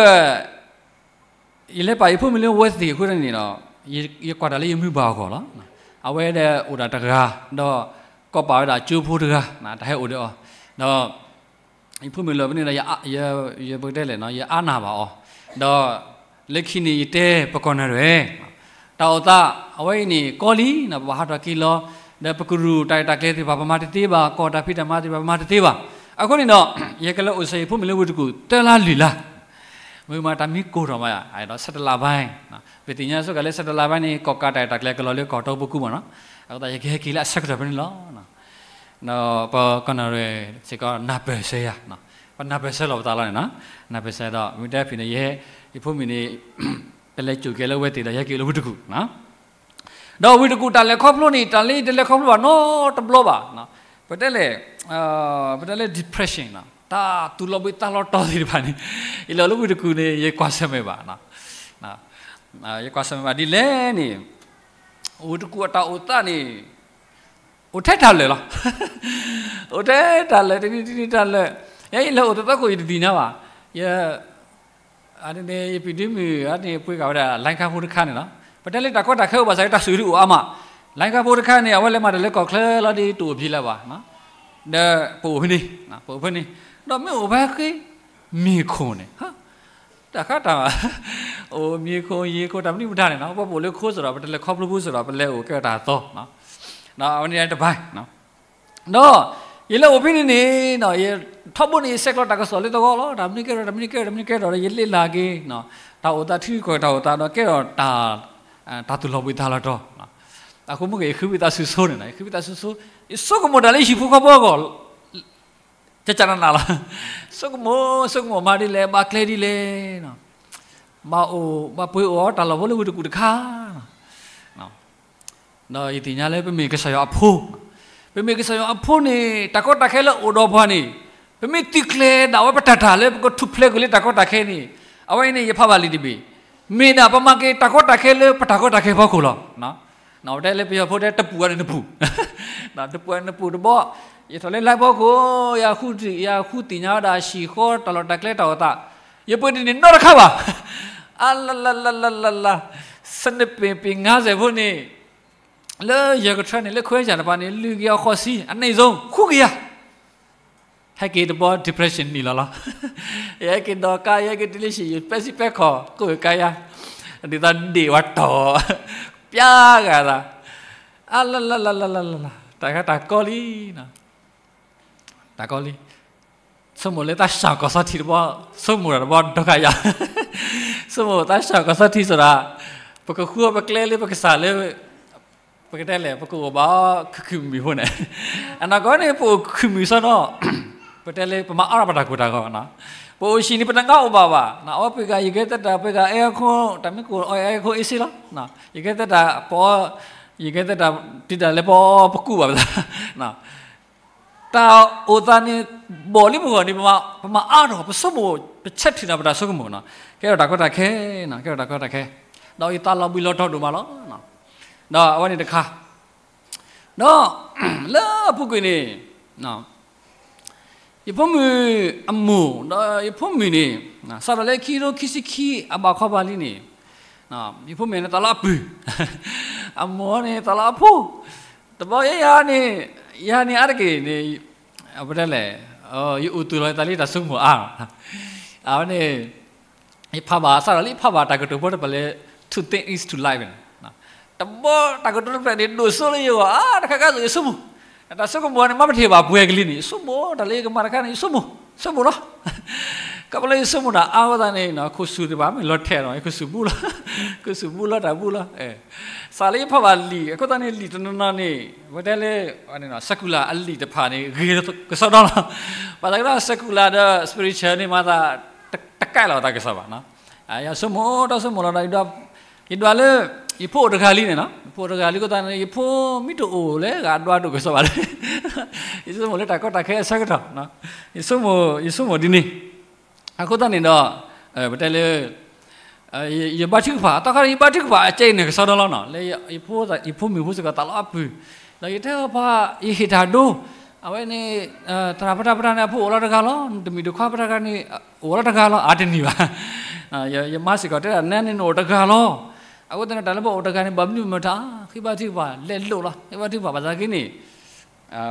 ယလဲၤပာ်ယဖိမုၣ်လၢဝဲသ့ၣ်အဃိန့ၣ်ဒီး ယကွၢ်တၢ်လၢယမုၢ်ပှၢ်အဂီၢ်လီၤ, အဝဲဒီးအိၣ်ဒၣ်တဂၤ, ဒီးကိးပာ်ဝဲဒၣ်ကၠိဖိတဂၤ, တၢ်ဟဲအိၣ်ဒီးအီၤ, ဒီး ယဖိမုၣ်လၢာ်ဖဲန့ၣ်ဒီး ယပကတဲလဲၣ်နီၤ ယအါနၢ်ဘၣ်အီၤ, ဒီးလၢခံန့ၣ် ယတဲပကီၢ်နၢ်ရဲၣ်, တၢ်အိၣ်သး အဝဲအံၤန့ၣ် ကီလံနီၤ ပဘၣ်ဟးထီၣ်က့ၤလီၤ, ဒီးပကရူၢ်တၢ်ရဲၣ်တၢ်ကျဲၤသ့ၣ်တဖၣ် ပမၤတသ့ဘၣ်, ကီၢ်တၢ်ဖံးတၢ်မၤသ့ၣ်တဖၣ် ပမၤတသ့ဘၣ်, အဃိန့ၣ်ဒီး ယကလဲၤအိၣ်ဆဲးယဖိမုၣ်လၢဝ့ၢ်တကူၣ် သၢလါလွံၢ်လါ, မ့ၢ်မၤတၢ်မံကိၢ်ထီၣ်မးယါ, ဒီးဆၢတလးဘၣ်, ပသ့ၣ်ညါဆိကမိၣ်လၢဆၢတလးဘၣ်န့ၣ် ကီၢ်ကးတၢ်ရဲၣ်တၢ်ကျဲၤကလီၤလၢကီၢ်တီပူၤကူမးနီၤ, အဃိသတးယကဟဲက့ၤလၢအဆၢကတီၢ်ဖဲန့ၣ်လီၤ. ဒီးပကီၢ်နၢ်ရဲၣ်စ့ၢ်ကီးနၢ်ပၢၢ်ဆၢယၤ, ပနၢ်ပၢၢ်ဆၢလီၤပသးလီၤန့ၣ်နီၤ, နၢ်ပၢၢ်ဆၢဒီး မ့ၢ်တဲဖဲန့ၣ် ယဟဲ ယဖိမုၣ်န့ၣ် တလဲၤကိၤကဲလၢဝဲသ့ၣ်ဒီး ယဟဲက့ၤလၢဝ့ၢ်တကူၣ်, ဒီးဝ့ၢ်တကူၣ်တၢ်လဲၤခီဖျိန့ၣ် တၢ်လၢယတလဲၤခီဖျိဘၣ်နီတဘျီဘၣ်, ပတဲလဲၣ်, ပတဲလၢ depression တၢ်သူၣ်လီၤဘှံးသးလီၤတီၤသ့ၣ်တဖၣ်န့ၣ်, ယလဲၤလၢဝ့ၢ်တကူၣ်န့ၣ် ယကွၢ်ဆၢၣ်မဲာ်ဘၣ်, ယကွၢ်ဆၢၣ်မဲာ်ဘၣ်ဒ်လဲၣ်န့ၣ်, ဝ့ၢ်တကူၣ်အတၢ်အိၣ်သးန့ၣ် အိၣ်ထဲတၢ်လၢာ်လီၤ, အိၣ်ထဲတၢ်လၢာ် တနံၤတနံၤတၢ်လၢာ်, ယဲယလဲၤအိၣ်တသီခိၣ် ယတသ့ၣ်ညါဘၣ်, ယ အန့ၣ်န့ၣ် ယပံၤဒုမုၣ်အန့ၣ် ပှ့ၤဃာ်ဝဲဒၣ် လိုင်းခါဖိတခါန့ၣ်လီၤ. ပတဲလၢတၢ်ကီတၢ်ခဲအိၣ်ဘၣ်ဆၣ် တၢ်စူၣ်ဒုအိၣ်အါမး, လိုင်းခါဖိတခါန့ၣ် အဝဲလဲၤမၤတၢ်လၢကီၢ်ချၢလီၤဒီး တအိၣ်ဖဲလဲၣ်ဘၣ်, ဒီးပအိၣ်ဖဲန့ၣ်, ပအိၣ်ဖဲန့ၣ်, ဒီးမ့ၢ်အိၣ်ဖဲဃ့ မ့ၢ်ခိၣ်န့ၣ် တၢ်ခါတၢ်, အိၣ်မ့ၢ်ခိၣ်ယ့ၢ်ခိၣ် တၢ်မနုၤမတၤန့ၣ်လီၤ. ပှၤပအိၣ်လၢခိၣ်စ့ၢ်ဒီး ပတလဲၤခီဖျိဘၣ်စ့ၢ်ဒီး ပလဲၤအိၣ်ကဲထီၣ်တၢ်သီ, အဝဲန့ၣ်တဘၣ် ဒီးယလဲၤအိၣ်ဖဲန့ၣ်န့ၣ်, ယထီဘိန့ၣ် ယဆဲးကျိးတၢ်ကစီၣ်လၢသဝီလီၤ. တၢ်မနုၤကဲထီၣ် တၢ်မနုၤကဲထီၣ် တၢ်မနုၤကဲထီၣ်ဒီး ယလ့လၢ်က့ၤ တၢ်အိၣ်သးထံကီၢ်တၢ်အိၣ်သးဒီး ကဲထီၣ်တၢ်သူၣ်လီၤဘှံးသးလီၤတီၤ, အဃိမ့ၢ်ဂ့ၤ ယဃုဝံသးစူၤဆိန့ၣ်, ယဃုဝံသးစူၤဆိ, ယဆိကမိၣ်တၢ်လၢယဟံၣ်ဖိဃီဖိအဂီၢ် ကကနနလီၤ, ဆိကမိၣ် ဆိကမိၣ်မၤဒ်လဲၣ် ဘၣ်ကျဲဒ်လဲၣ်, ဘၣ်အိၣ် ဘၣ်ပှ့ၤအိၣ်အီၤတၢ်လီၢ်ဖိလၢဝ့ၢ်တကူၣ်တခါ ဒီးယသ့ၣ်ညါလၢပမ့ၢ်ကစၢ်ယွၤအဖိ, ပမ့ၢ်ကစၢ်ယွၤအဖိန့ၣ် တၢ်ကီတၢ်ခဲလၢအိၣ်ဒီးပှၤန့ၣ်, ပမ့ၢ်သုးကျဲၤဒၣ်ဝဲပတၢ်တၢ်လၢပကထူၣ်ဖျဲးကွံာ်လၢတၢ်ကီတၢ်ခဲန့ၣ်, အဝဲအံၤန့ၣ် ယဖးဘၣ်လံာ်တဘ့ၣ်, မ့ၢ်ဒၣ်ပမၤက့ၤတၢ်ကီတၢ်ခဲလၢပတၢ်ကီတၢ်ခဲဖီခိၣ်လီၤ. တဲလၢပယီၤဖိတဲ တပူၤဝဲန့ၣ်နပူၤ, တပူၤဝဲန့ၣ်နပူၤတဘီ, ယထီၣ်လၢ live ဖီခိၣ်, ယဃုသ့ၣ်ညါဝဲဒၣ်ဟံၣ်ဃီတၢ်လီၢ်တၢ်ကျဲတၢ်အိၣ်သး, ယပှ့ၤတန့ၢ်နီတခါဘၣ်, အလလလလလ, စနပ့ၤပ့ၤငါးစဲးဖိန့ၣ် လၢယကထၢန့ၣ် လၢခွဲးယာ်တပၤန့ၣ် လုၢ်က့ၤအီၤဃိးဆံ အနံၣ်စိၤ ဃုကယၤ, ဟဲက့ၤတဘီ depression နံၤလီၤလီၤ, ယဟဲက့ၤဒီးကါ ယဟဲက့ၤတုၤလၢဟံၣ် ယပဲစံးပဲခီၣ် ကိးကါယၤ, ဒ်သိးဒ့ၣ်ဝဲတီၢ်, ပျါဂၤသး, အလလလလလ, တၢ်ခါတၢ်ကီလံ တၢ်ကီလံ, ဆိကမိၣ်လၢသးစၢ်ကီၢ်စီထံတဘီ, ဆိကမိၣ်တၢ်တဘီဒီးခါယၤ, ဆိကမိၣ်သးစၢ်ကီၢ်စီထံစ့ၢ်ဒီး, ပကဃုအီၤပကျဲလၢပကစၢ်လၢ, ပကတဲလဲၣ် ပကအိၣ်ဘၣ်ခုၣ်ခုၣ်မုာ်မုာ်ဖိန့ၣ်, အနီၢ်ကီၢ်န့ၣ် ပအိၣ်ခုၣ်မုာ်စီဒီး, ပတဲလၢပမၤအါထီၣ်ပတၢ်ကိၢ်တၢ်ဂီၤ, ပအိၣ်ဟံၣ်န့ၣ် ပတငါအိၣ်ဘၣ်ဘၣ်, အဝဲပှ့ၤဂၤယကဲသတး ပှ့ၤဂၤအဲၣ်အခိၣ်, တၢ်မ့ၢ်ကိၢ်အီအဲၣ်အခိၣ်အ့ၣ်စ့လီၤ, ယကဲသတးပအီ, ယကဲသတး တုၤဒၣ်လဲာ်ပအီပကူၣ်ဘၣ်ပသး တၢ်အိၣ်သးန့ၣ် ဘီၣ်လံပဂီၢ်န့ၣ် ပမၤအါထီၣ် ပဆိကမိၣ် ပဆဲးထုးနၤပတၢ်ဆိကမိၣ်နီၤ, ကဲထီၣ်တၢ်ကီတၢ်ခဲ, ကဲထီၣ်တၢ်ကီတၢ်ခဲ, ဒီးယသးလီၤဘှံးလီၤတီၤဒိၣ်မးလီၤ. ဒီးအဝဲန့ၣ်တခါ, ဒီး လၢအပူၤကွံာ်န့ၣ် ယဖိမုၣ်အမိၢ် ဒီးယဖိမုၣ်န့ၣ် စးထီၣ်လၢခံကထိခံဆံခံအဘၣ်ခီဘၣ်လံန့ၣ်, ယဖိမုၣ်န့ၣ်သးလီအပုၢ်, အမိၢ်န့ၣ်သးလီအဖိ, တဘျီယဲယၤန့ၣ်, ယၤန့ၣ်အါတက့ၢ်န့ၣ်, ပတဲလဲၣ်, ယအိၣ်သူၣ်လီၤယသးလၢတၢ်ဆိကမိၣ်အါ, အဝဲန့ၣ် ယဖးဘၣ် စးထီၣ်လၢယဖးဘၣ်တၢ်ကတိၤဖိတဖျၢၣ်လၢ two things to life န့ၣ်, တဘျီတၢ်ကတိၤတဖျၢၣ်န့ၣ် ဒိၣ်စိလၢယဂီၢ် အါတခါခါသိးယဆိကမိၣ်, တၢ်ဆိကမိၣ်န့ၣ် မ့ၢ်ပထံၣ်ဘၣ်ပှဲၤကလံၤန့ၣ် ယဆိကမိၣ် တၢ်လၢယကမၤတခါန့ၣ် ယဆိကမိၣ်, ဆိကမိၣ်လီၤ. ခီဖျိလၢယဆိကမိၣ်တၢ်အါအဃိသတးန့ၣ် ခိၣ်ဆူၣ်သ့ၣ်တဖၣ်မ့ၢ်လီၤထဲးဒီး ယခိၣ်ဆူၣ်ဘူၣ်လီၤ, ခိၣ်ဆူၣ်ဘူၣ်လီၤတၢ်ဘူၣ်လီၤ. စးလၢယဖးဘၣ်လံာ် အဃိသတးန့ၣ် လံာ်တနီၤနီၤန့ၣ် ပတဲလၢ secular အလံာ်တဖၣ်န့ၣ် ဂ့ၤကစီဒီလီၤ. ဘၣ်ဆၣ်ကဒီး secular ဒီး spiritual န့ၣ် မၤသးတကဲလီၤသးကစီၣ်ဘၣ်. ယဆိကမိၣ် တၢ်ဆိကမိၣ်လီၤဒီး ယဒွးလၢ ယဖိအိၣ်တဂၤလံန့ၣ်နီၤ, ယဖိအိၣ်တဂၤလံအဃိသတးန့ၣ် ယဖိမ့ၢ်တအိၣ်လၢဂၤဒွးဒိၣ်ကစီၣ်ဘၣ်လၢ ယဆိကမိၣ်လၢတၢ်ကီတၢ်ခဲအဆၢကတီၢ်, ယဆိကမိၣ် ယဆိကမိၣ်ဒ်န့ၣ်, အဃိသတးန့ၣ်ဒီး ပတဲလၢ ယဘါထုကဖၣ် သီခါန့ၣ် ယဘါထုကဖၣ်အကဲအံၤန့ၣ် ကစီဒီလီၤနီၤ, လၢယဖိမုၣ်ဖိစ့ၢ်ကီးသးလီအပုၢ်, ဒီးယတဲအီၤပှၤ ယဟ့ၣ်တၢ်ဒိ, အဝဲန့ၣ် သရၣ်ဖးတၢ်ဖးတၢ်န့ၣ် အဖိအိၣ်လီၤတဂၤလီၤ, တမံၤတခွါဖးတၢ်ဂၤန့ၣ် အိၣ်လီၤတဂၤလီၤ, အါတနံၤဘၣ်. ယမါစ့ၢ်ကီးတဲဒၣ် နဲန့ၣ်နအိၣ်တဂၤလီၤ. အဃိသတးန့ၣ် တၢ်လၢပအိၣ်တဂၤန့ၣ် ဘၣ်မနုၤမတၤ ဃ့ဘါထုကဖၣ် လဲလိာ်လီၤ, ဃ့ဘါထုကဖၣ်ဘၣ်ဆၣ်က့န့ၣ်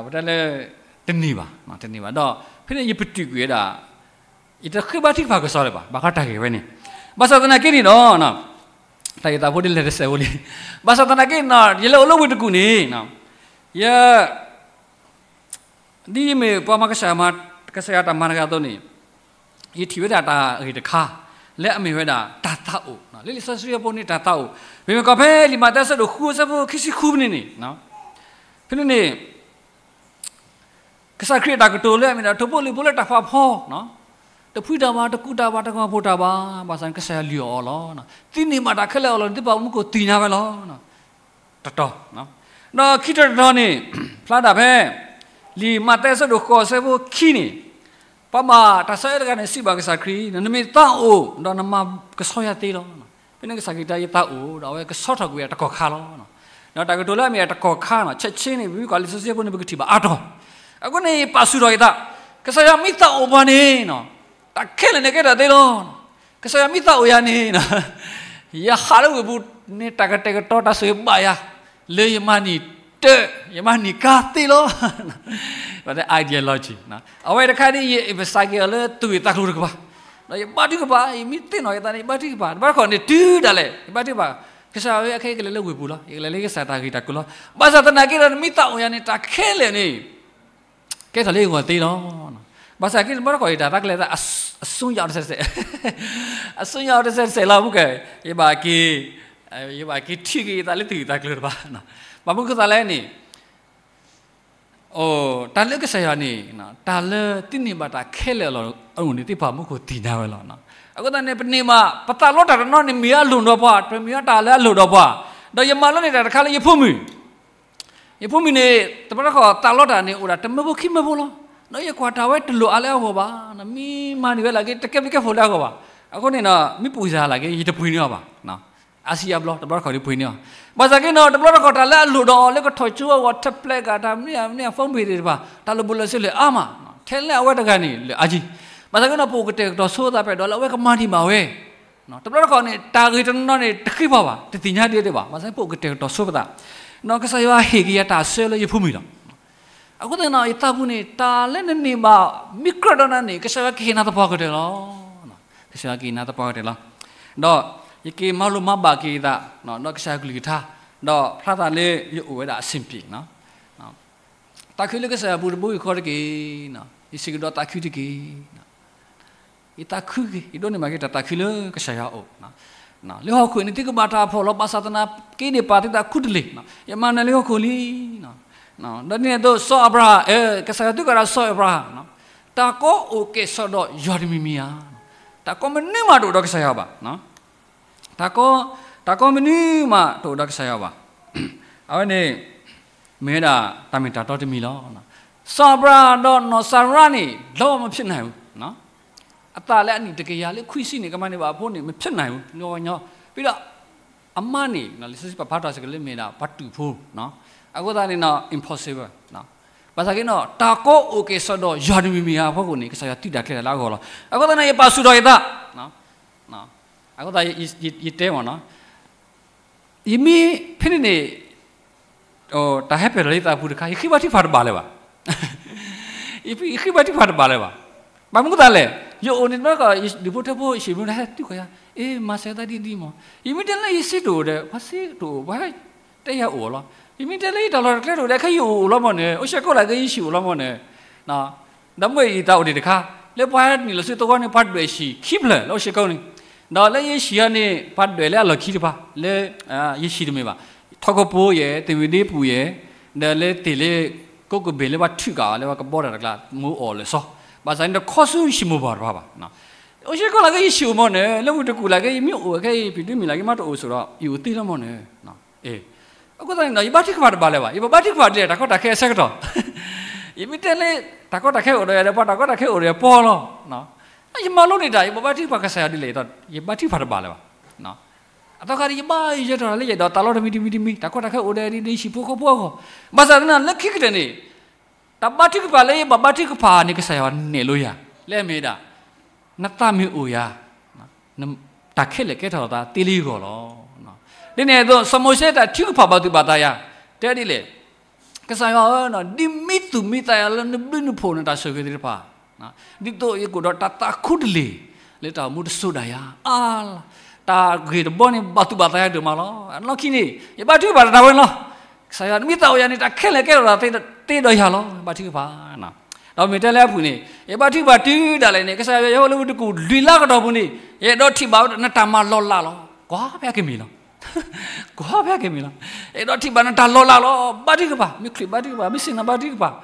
ပတဲလၢ တန့ၢ်ဘၣ်, တန့ၢ်ဘၣ်. ဒီးဖဲန့ၣ်ယပတုာ်ကွံာ်ဝဲဒၣ် ယတဃ့ဘါထုကဖၣ်ကစီဒီဘၣ်, ဘၣ်ဃးတၢ်ဂ့ၢ်ဝဲန့ၣ်. ဘၣ်ဆၣ်သနာ်က့န့ၣ်ဒီး တၢ်ဂ့ၢ်သးဖိဒ်လဲၣ်တစဲးဖိလံ. ဘၣ်ဆၣ်သနာ်က့နီၤ ယလဲၤအိၣ်လၢဝ့ၢ်တကူၣ်န့ၣ် ယ ဒ်ယမ့ၢ်ပှၤမၤကစၢ်မၤ ကစၢ်ယွၤတၢ်မၤတဂၤအသိးန့ၣ် ယထံၣ်ဝဲဒၣ်တၢ်ဂ့ၢ်တခါ လၢအမ့ၢ်ဝဲဒၣ်တၢ်သးအိၣ်, လၢလံာ်စီဆှံအပူၤန့ၣ်တၢ်သးအိၣ်, မ့မ့ၢ်ကီးဖဲလံာ်မးသဲအဆၢဒိၣ်ဃုအဆၢဖိခံဆံဃုဖဲန့ၣ်န့ၣ်, ဖဲန့ၣ်န့ၣ် ကစၢ်ခရံာ်အတၢ်ကတိၤလၢအမ့ၢ်ဒၣ်ထိၣ်ဖိလံၣ်ဖိလၢတၢ်ဖးဖီ တဖှံတၢ်ဘၣ်, တကူးတၢ်ဘၣ်, တကမၤဖိတၢ်ဘၣ်, ဘၣ်ဆၣ်န့ၣ် ကစၢ်ယွၤလုၢ်အီၣ်အီၤလီၤ. သ့န့ၢ်ဘၣ်တၢ်ခဲလၢာ်အလီၢ်န့ၣ် သ့ၣ်ပာ်မူခိၣ်သ့ၣ်ညါဝဲလီၤ. တတီၤ, ဒီးခံတီၤတတီၤန့ၣ် ဖျါဒၣ်ဖဲ လံာ်မးသဲအဆၢဒိၣ်ဃိးအဆၢဖိခံန့ၣ်, ပှၤဘၣ်တၢ်ဆါအၢတဂၤန့ၣ် စံးဘၣ်ကစၢ်ခရံာ်, နမ့ၢ်သးအိၣ် ဒီးနမၤကဆှီယၤသ့လီၤ. ဖဲန့ၣ်ကစၢ်ခရံာ်တဲ ယသးအိၣ်, ဒီးအဝဲကဆှီထီၣ်ကွံာ်အတကီၢ်ခါလီၤ. ဒီးတၢ်ကတိၤလၢအမ့ၢ်အတကီၢ်ခါန့ၣ် ဆဲးဆ့န့ၣ် ပမ့ၢ်ကွၢ်လံာ်စီဆှံအပူၤန့ၣ် ပကထံၣ်ဘၣ်အါတီၤ. အဃိန့ၣ် ယပာ်ဆူၣ်ထီၣ်ယသး, ကစၢ်ယွၤမ့ၢ်သးအိၣ်ပှၤန့ၣ် တၢ်ခဲလၢာ်န့ၣ်ကဲထီၣ်သ့လီၤ. ကစၢ်ယွၤမ့ၢ်သးအိၣ်ယၤန့ၣ် ယဟးလၢဝ့ၢ်ပူၤန့ၣ် တၢ်ကတဲာ်ကတီၤတၢ်ဆိၣ်ဂ့ၤဘၣ်ယၤ လၢယမၤန့ၢ်တၢ်, ယမၤန့ၢ်ကါသ့လီၤ. ပှၤတဲ ideology, အဝဲတခါဒ်ယ emphasize က့ၤအီၤလၢသူၣ်ဂ့ၢ်သးကျိၤတကပၤ, ဒီးယဘါထုကဖၣ်, ယမ့ၢ်သ့ၣ်နီၣ်ယသးန့ၣ် ယဘါထုကဖၣ်, တဘျီတခီၣ်န့ၣ် တုၤဒၣ်လဲာ် ယဘါထုကဖၣ်, ကစၢ်ယွၤ အခဲအံၤယကလဲၤလၢဝ့ၢ်ပူၤလီၤ, ယကလဲၤလၢယကစၢ်တၢ်ဂ့ၢ်တၢ်ကျိၤလီၤ. ဘၣ်ဆၣ်သနာ်က့ဒီး နမ့ၢ်သးအိၣ်ယၤန့ၣ် တၢ်ခဲလၢာ်န့ၣ် ကဲထီၣ်လၢယဂီၢ်သ့လီၤ. ဘၣ်ဆၣ်က့ တဘျီတခီၣ်အံၤ တၢ်သးကလဲၤသး အစွန်းရောက်တစဲးတစဲး, အစွန်းရောက်တစဲးတစဲးလီၤ. မ့ၢ်ကဲ ယဘၣ်က့ၤ, ယဘၣ်က့ၤထံၣ်က့ၤယသးလၢသူၣ်ဂ့ၢ်သးကျိၤတကပၤ, ဘၣ်မနုၤဃိသးလဲၣ်န့ၣ် အိ တၢ်လၢကစၢ်ယွၤန့ၣ် တၢ်လၢသ့န့ၢ်ဘၣ်တၢ်ခဲလၢာ်အလီၢ်အိၣ်န့ၣ် သ့ၣ်ပာ်မူခိၣ်သ့ၣ်ညါဝဲလီၤ. အဃိသတးန့ၣ် ပန့ၢ်ဘၣ် ပသးလီတၢ်တနီၤန့ၣ် မ့ၢ်အလိၣ်ဒီးပှၤ, ပမ့ၢ်အတၢ်လၢအလိၣ်ဒီးပှၤ, ဒီးယမၤလိန့ၢ်တၢ်တခါလၢယဖိမုၣ် ယဖိမုၣ်န့ၣ် တဘျီတခီၣ်သးလီတၢ်န့ၣ် အိၣ်ဒၣ်တမၢဖိခံမၢဖိလီၤ. ဒီးယကွၢ်တၢ်ဝဲတလိၣ်အါလၢအဂီၢ်ဘၣ်, မ့ၢ်မၤန့ၢ်ဝဲလၢက့ တကဲဘျုးကဲဖှိၣ်လၢအဂီၢ်ဘၣ်. အဃိန့ၣ်ဒီး မ့ၢ်ပူၤစၤလၢက့ ယတပှ့ၤန့ၢ်အီၤဘၣ်. အါစံအါဘျီ တဘျီတခီၣ်ဒ်ပှ့ၤန့ၢ်အီၤ, ဘၣ်ဆၣ်က့န့ၣ် တဘျီတခီၣ်တၢ်လၢအလိၣ်ဒီးအီၤလၢကထီၣ်ကၠိအဂီၢ် ထၢဖျဲးက့ၤ တၢ်မနုၤမနုၤ အ phone bill သ့ၣ်တဖၣ် တၢ်လၢာ်ဘူၣ်လၢာ်စ့လၢအါမး, ထဲလၢအဝဲတဂၤန့ၣ် လၢအါကံ, ဘၣ်ဆၣ်က့န့ၣ် ပအိၣ်ကတဲာ်ကတီၤဆိသးဖဲဒီးလၢအဝဲကမၤဒံးဘၣ်ဝဲ တဘျီတခီၣ်န့ၣ် တၢ်ဂ့ၢ်တနီၤန့ၣ် တဃ့ဘၣ်ဘၣ်, တသ့ၣ်ညါဒံးဒံးဘၣ်, ဘၣ်ဆၣ်ပအိၣ်ကတဲာ်ကတီၤဆိပသး, ကစၢ်ယွၤဟ့ၣ်က့ၤယၤတၢ်ဆၢလၢယဖိမုၣ်လီၤ. အဃိသတးန့ၣ် ယသးပူၤန့ၣ် တၢ်လၢနန့ၢ်ဘၣ် မ့ၢ်ကြၢးဒီးနၤန့ၣ် ကစၢ်ယွၤကဟ့ၣ်နၤသပှၢ်ကတၢၢ်လီၤ. ကစၢ်ယွၤကဟ့ၣ်နၤသပှၢ်ကတၢၢ်လီၤ. ဒီးယက့ၤမၤလိမၤဘၣ်က့ၤသး ဒီးကစၢ်ယွၤကလုၢ်ကထါ, ဒီးဖျါသးလၢယအိၣ်ဝဲဒၣ်အဆင်ပြေ သးခုလၢကစၢ်ယွၤအပူၤတဘိယူၢ်ဃီတက့ၢ်. ယစံးကဒီးသးခုတက့ၢ်. ယသးခုက့ၤ, ယဒိးန့ၢ်ဘၣ်က့ၤတၢ်သးခုလၢကစၢ်ယွၤအအိၣ်. လၢဟီၣ်ခိၣ်န့ၣ် သုကဘၣ်တၢ်ဖှီၣ်လီၤ, ဘၣ်ဆၣ်သနာ်က့န့ၣ် ပာ်သုသးခူတလ့ၢ်, ယမၤနၢၤလၢဟီၣ်ခိၣ်လံ. ဒီးဒ်န့ၣ်အသိး စီၤအၤဘြၤဟၣ်, ကစၢ်ယွၤသုကဒီးစီၤအၤဘြၤဟၣ်, တၢ်ကီအိၣ်ကဲၣ်ဆိးဒီးယွၤတမံၤမံၤဧါ. တၢ်ကီမနုၤမးတအိၣ်ဒီးကစၢ်ယွၤဘၣ်. တၢ်ကီ, တၢ်ကီမနုၤမးတအိၣ်ဒီးကစၢ်ယွၤဘၣ်. အဝဲန့ၣ် မ့ၢ်ဝဲဒၣ်တၢ်မ့ၢ်တၢ်တီတမံၤလီၤ. စီၤအၤဘြၤဟၣ်ဒီးနီၢ်စၤရါန့ၣ် ဒီးမဖျဲးနၢ်ဟူ, အသးလၢအနံၣ်တကယၤလၢခွံဆံန့ၣ် ကမၤန့ၢ်ဘၣ်အဖိန့ၣ် မဖျဲးနၢ်ဟူ, ညီညီ, ဖဲဒီးအမါန့ၣ် လံာ်စီဆှံပာ်ဖျါထီၣ်စ့ၢ်ကီးလၢမ့ၢ်ဒၣ်ပှၤတူာ်ဖိ, အဃိသတးန့ၣ် impossible. ဘၣ်ဆၣ်က့န့ၣ် တၢ်ကီအိၣ်ကဲၣ်ဆိးဒီးယွၤတမံၤမံၤဧါအဖီခိၣ်န့ၣ် ကစၢ်ယွၤသုးတၢ်ကျဲၤတၢ်လၢအဂီၢ်လီၤ. အဃိသတးန့ၣ် ယပာ်ဆူၣ်ထီၣ်ယသး, အဃိသတး ယတဲမ့ၢ်နီၤ ယမ့ၢ်ဖဲန့ၣ်န့ၣ် တၢ်ဟဲပၢၢ်ထီၣ်လၢယသးပူၤတခါ ယဃ့ဘါထုကဖၣ်တဘၣ်လၢၤဘၣ်. ယဃ့ဘါထုကဖၣ်တဘၣ်လၢၤဘၣ်. ဘၣ်မနုၤအဃိသတးလဲၣ်, ယအိၣ်န့ၣ်တဘျီဃီ ယဒူၣ်ဖိထၢဖိ ယဟံၣ်မူဒါဟဲသံကွၢ်ယၤ, အ့ မၤစၢၤသးဒ်ဒ်မး, ယမ့ၢ်တဲလၢယစ့တအိၣ်ဒီး ပှၤစ့တအိၣ် ပှၤတဲယၤအိၣ်လီၤ. ယမ့ၢ်တဲလၢယတၢ်လီၢ်တၢ်ကျဲတအိၣ်ဒီး ခဲယအိၣ်အိၣ်လီၤမးန့ၣ်, အိၣ်ဆှၢကိးလၢကယဟံၣ်အိၣ်လီၤမးန့ၣ် ဒီးမ့ၢ်ယသးအိၣ်ဒံးတခါ, လၢပှၤနံၣ်လီၤဆူသဝီန့ၣ် ပှၤဒွဲၣ်ဟံၣ်ခံဖျၢၣ်လၢအိၣ်ဆှၢကိးန့ၣ်, ဒီးလၢယဟံၣ်အီၤန့ၣ် ပှၤဒွဲၣ်လၢအလီၢ်ခံတဖၣ် လၢယဟံၣ်တမ့ၢ်ဘၣ်, ထီကပိၤယဲၢ် သ့ၣ်ဝံၤဒ့ပူၤယဲၢ်, ဒီးလၢသ့ၣ်လၢ ကိးကဘ့ၣ်လၢပှၤထုးကးအီၤလၢပှၤကဘီတၢ်တကျါ မ့ၢ်အိၣ်လၢာ်စီ, ဘၣ်ဆၣ်န့ၣ်တခီဆူယဟံၣ်မိၢ်ပှၢ်တဖၣ်ဘၣ်. အိၣ်ဆှၢကိးလၢကယဟံၣ်အိၣ်မးန့ၣ်, လၢဝ့ၢ်တကူၣ်လၢကယမ့ၢ်အိၣ်ခဲအံၤ ဖံးဒုမံၤလၢကမ့ၢ်တအိၣ်ဆိးဒီး ယအိၣ်သ့လီၤမးန့ၣ် အဃိသတးန့ၣ်ဒီး ယဘါထုကဖၣ်တဘၣ်လၢၤဘၣ်, ယဘၣ်ဘါထုကဖၣ်ဒ်လဲၣ် တၢ်ကီတၢ်ခဲအဆၢကတီၢ်, ယမ့ၢ်တဲလၢ တၢ်ကီတၢ်ခဲအိၣ်ဒီးယၤဒီး ပှၤတၢ်ကီတၢ်ခဲအိၣ်ဒီးယၤပီလီၤ. ယမၤလိန့ၢ်တၢ် ယဘၣ်ဘါထုကဖၣ်ကစၢ်ယွၤဒ်လဲၣ်ဒီး ယဘါထုကဖၣ်တဘၣ်လၢၤဘၣ်. အသီခါဒီး ယဘါယွဲထီၣ်လၢယအဲၣ်ဒိးသးလီတမံၤတမံၤတမံၤ တၢ်ကီတၢ်ခဲအိၣ်ဒီးယၤဒ်ယဟံၣ်ဖိဃီဖိအဂီၢ်, ဘၣ်ဆၣ်သနာ်က့ လၢခံကတၢၢ်န့ၣ် တၢ်ဘါထုကဖၣ်လၢယဘၣ်ဘါထုကဖၣ်န့ၣ် ကစၢ်ယွၤနဲၣ်လိယၤ, လၢအမ့ၢ်ဝဲဒၣ် နသးမ့ၢ်အိၣ်ယၤ တၢ်ခဲလၢာ်ကဲထီၣ်သးသ့လၢယဂီၢ်လီၤ. ဒ်န့ၣ်အသိး စီၤမိၤၡ့တၢ်ထုကဖၣ်ဘၣ်သူၣ်ဘၣ်သးယၤ တဲဒ်လဲၣ်, ကစၢ်ယွၤဧၢ, ဒ်မံသူၣ်မံသးယၤလၢနဘျုးနဖှိၣ်နတၢ်ဆိၣ်ဂ့ၤသ့ၣ်တဖၣ်, ဒ်သိးယကအိၣ်ဒီးတၢ်သးခူတလ့ၢ် လၢတၢ်အိၣ်မူတစိၤဒၣ်ယၤအါလီၤ. တၢ်ဂ့ၢ်တဘီန့ၣ် ဘၣ်သူၣ်ဘၣ်သးယၤဒိၣ်မးလီၤ. အလီၢ်ခံန့ၣ် ယဘါထုကဖၣ်တၢ်ဝဲန့ၣ်လီၤ. ကစၢ်ယွၤ နမ့ၢ်သးအိၣ်ယၤန့ၣ် တၢ်ခဲလၢာ်ကဲထီၣ်သးသ့ဒီးယၤလီၤ. ဘါထုကဖၣ် ဒီးမ့ၢ်တဲလၢအပူၤန့ၣ် ယဘါထုကဖၣ်တုၤဒၣ်လဲာ်န့ၣ် ကစၢ်ယွၤ ယဟဲအိၣ်လၢဝ့ၢ်တကူၣ်လွံၢ်လါကတီၢ်ပူၤန့ၣ် ယအဲၣ်ဒိးထံၣ်ဘၣ်ဝဲဒၣ်နတၢ်မၤလီၤလးလီၤ. ကွၢ်ဖဲအကမ့ၢ်လီၤ. ကွၢ်ဖဲအကမ့ၢ်လီၤ. အဲၣ်ဒိးထံၣ်ဘၣ်နတၢ်လီၤလးလီၤ. ဘါထုကဖၣ်, မ့ၢ်ခရံာ်ဘါထုကဖၣ်, မ့ၢ်စ့ၢ်ကီးဘါထုကဖၣ်.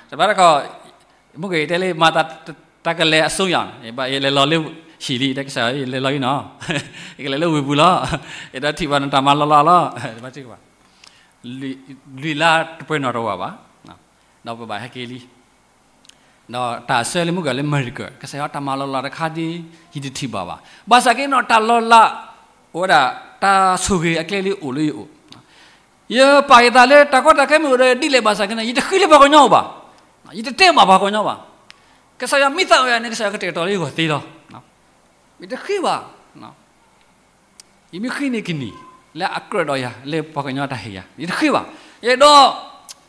တဘျီတခီၣ် မ့ၢ်ကတဲလၢမၤသး တၢ်ကလဲၤအစိယၤ, ယလဲၤလီၤလၢဟံၣ်လံ, တဲကစၢ်ယွၤ ယလဲၤလီၤအံၤနီၤ, ယကလဲၤလၢဝ့ၢ်ပူၤလီၤ, ယဒီးထံၣ်ဘၣ်နတၢ်မၤလီၤလးလီၤ, တဘၣ်ဘၣ်, လွံၢ်လါတပှဲၤနီၣ်တဝာ်ဘၣ်, ဒီးပဘၣ်ဟဲက့ၤလံ, ဒီးတၢ်အဆၢလၢမုၢ်ကလၢ miracle ကစၢ်ယွၤတၢ်မၤလီၤလးတခါဒ် ယတထံၣ်ဘၣ်ဘၣ်, ဘၣ်ဆၣ်က့နီၤ တၢ်လီၤလး အိၣ်ဝဲဒၣ် တၢ်ဆိၣ်ဂ့ၤအကျဲလၢအိၣ်လၢယအိၣ် ယပာ်ယသးလၢတၢ်ကီတၢ်ခဲမ့ၢ်အိၣ်ဒီးယဒ်လဲၣ်ဘၣ်ဆၣ်က့န့ၣ် ယတဃ့လၢပှၤကညီအိၣ်ဘၣ်, ယတတဲဘၣ်ပှၤကညီဘၣ်, ကစၢ်ယွၤမ့ၢ်သးအိၣ်ယၤန့ၣ် ကစၢ်ယွၤကတဲာ်ကတီၤလၢယဂီၢ်သ့လီၤ, ယတဃ့ဘၣ်, ယမ့ၢ်ဃ့န့ၣ်ကန့ၢ် လၢအကြၢးဒီးယၤ လၢပှၤကညီတၢ်ဟ့ၣ်ယၤ ယတဃ့ဘၣ်, ယအဲၣ်ဒိး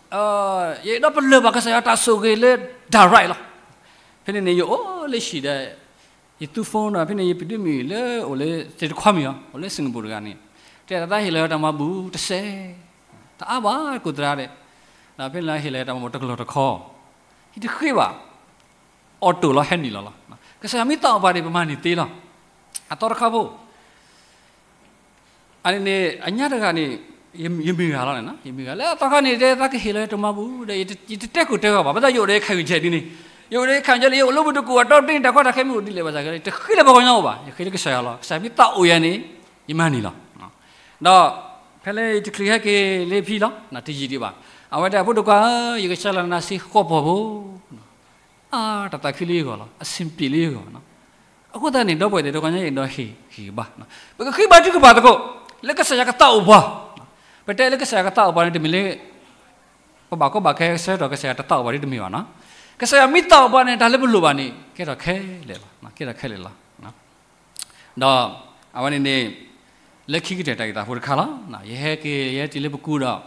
ယအဲၣ်ဒိးပလၢၢ်ဘၣ်ကစၢ်ယွၤတၢ်ဆိၣ်ဂ့ၤလၢ direct လီၤ, ဖဲန့ၣ်န့ၣ် ယအိၣ်လၢဟံၣ်ဒီး ယသူ phone ဒီး ဖဲန့ၣ် ယပဒုးမုၢ်လၢအိၣ်လၢ သ့ၣ်တခွါမံၤအီၤ အိၣ်လၢ Singapore တဂၤန့ၣ်, တဲတၢ်သးဟ့ၣ်လီၤတၢ်မၤဘူၣ်တစဲး, တအါဘၣ်ကိးသရၣ်ဒဲး, ဒီးဖဲန့ၣ်လၢဟ့ၣ်လီၤတၢ်မၤဘူၣ်တကလီၢ်တခီ, ယတဃ့ဘၣ်, အီၣ်တိၣ်လီၤ ဟဲနုာ်လီၤလီၤ, ကစၢ်ယွၤမ့ၢ်သးအိၣ်ပှၤန့ၣ် ပမၤန့ၢ်သ့လီၤ, အသီတခါဖိ အန့ၣ်န့ၣ် အညါတဂၤန့ၣ် ယမုၢ်ဂၤလီၤန့ၣ်, ယမုၢ်ဂၤ လၢအသီခါန့ၣ် တဲသးကဟ့ၣ်လီၤတၢ်မၤဘူၣ်ဒီး ယတတဲကိၢ်တဲဂီၤဘၣ်, ဘၣ်ဆၣ်ယအိၣ်ဒီးယခၣ်ဂံၢ်ဆဲးဒ်န့ၣ်, ယအိၣ်ဒီးယခၣ်ဂံၢ်ဆဲးလၢ ယအိၣ်လၢမုၢ်တကိးအတီတ့ၢ် တၢ်ကီတၢ်ခဲမ့ၢ်အိၣ်ဒ်လဲၣ်ဘၣ်ဆၣ်က့ တဃ့လၢပှၤကညီအိၣ်ဘၣ်, ယဃ့လၢကစၢ်ယွၤလီၤ, ကစၢ်မ့ၢ်သးအိၣ်ယၤန့ၣ် ယမၤန့ၢ်လီၤ, ဒီး ဖဲလၢယတချုးဟဲက့ၤလၢဖံလီၤ တယံာ်ဒံးဘၣ်, အဝဲတဲအဖိဒိၣ်ခွါဧၢ, ယကစၢ်လီၤနၤစ့ဃီပိာ်ဖိ အတၢ်သးခုလၢယဂီၢ်လီၤ, အဆင်ပြေလၢယဂီၢ်, အဃိသတးန့ၣ် ဒီပုၢ်ဝဲၢ်သ့ၣ်တဖၣ် တဂီၤညါအံၤဒီးဟ့ၣ်ဂံၢ်ဘါ, ပကဃ့ဘါထုကဖၣ်သကိး လၢကစၢ်ယွၤကသးအိၣ်ပှၤ, ပတဲလၢကစၢ်ယွၤကသးအိၣ်ပှၤန့ၣ် တမ့ၢ်လၢ ပဘၣ်ကီဘၣ်ခဲဆၢကတီၢ် ကစၢ်ယွၤတသးအိၣ်ပှၤဒ်တမ့ၢ်ဘၣ်နီၤ, ကစၢ်ယွၤမ့ၢ်သးအိၣ်ပှၤန့ၣ် တၢ်လၢပလိၣ်ဘၣ်န့ၣ် ကဲထီၣ်ခဲလၢာ်လီၤ, ကဲထီၣ်ခဲလၢာ်လီၤ. ဒီးအဝဲန့ၣ်န့ၣ် လၢခံကတၢၢ်တၢ်ဂ့ၢ်တၢ်ဖိတခါလီၤ. ယဟဲက့ၤ ယဟဲတုၤလၢပကူဒီး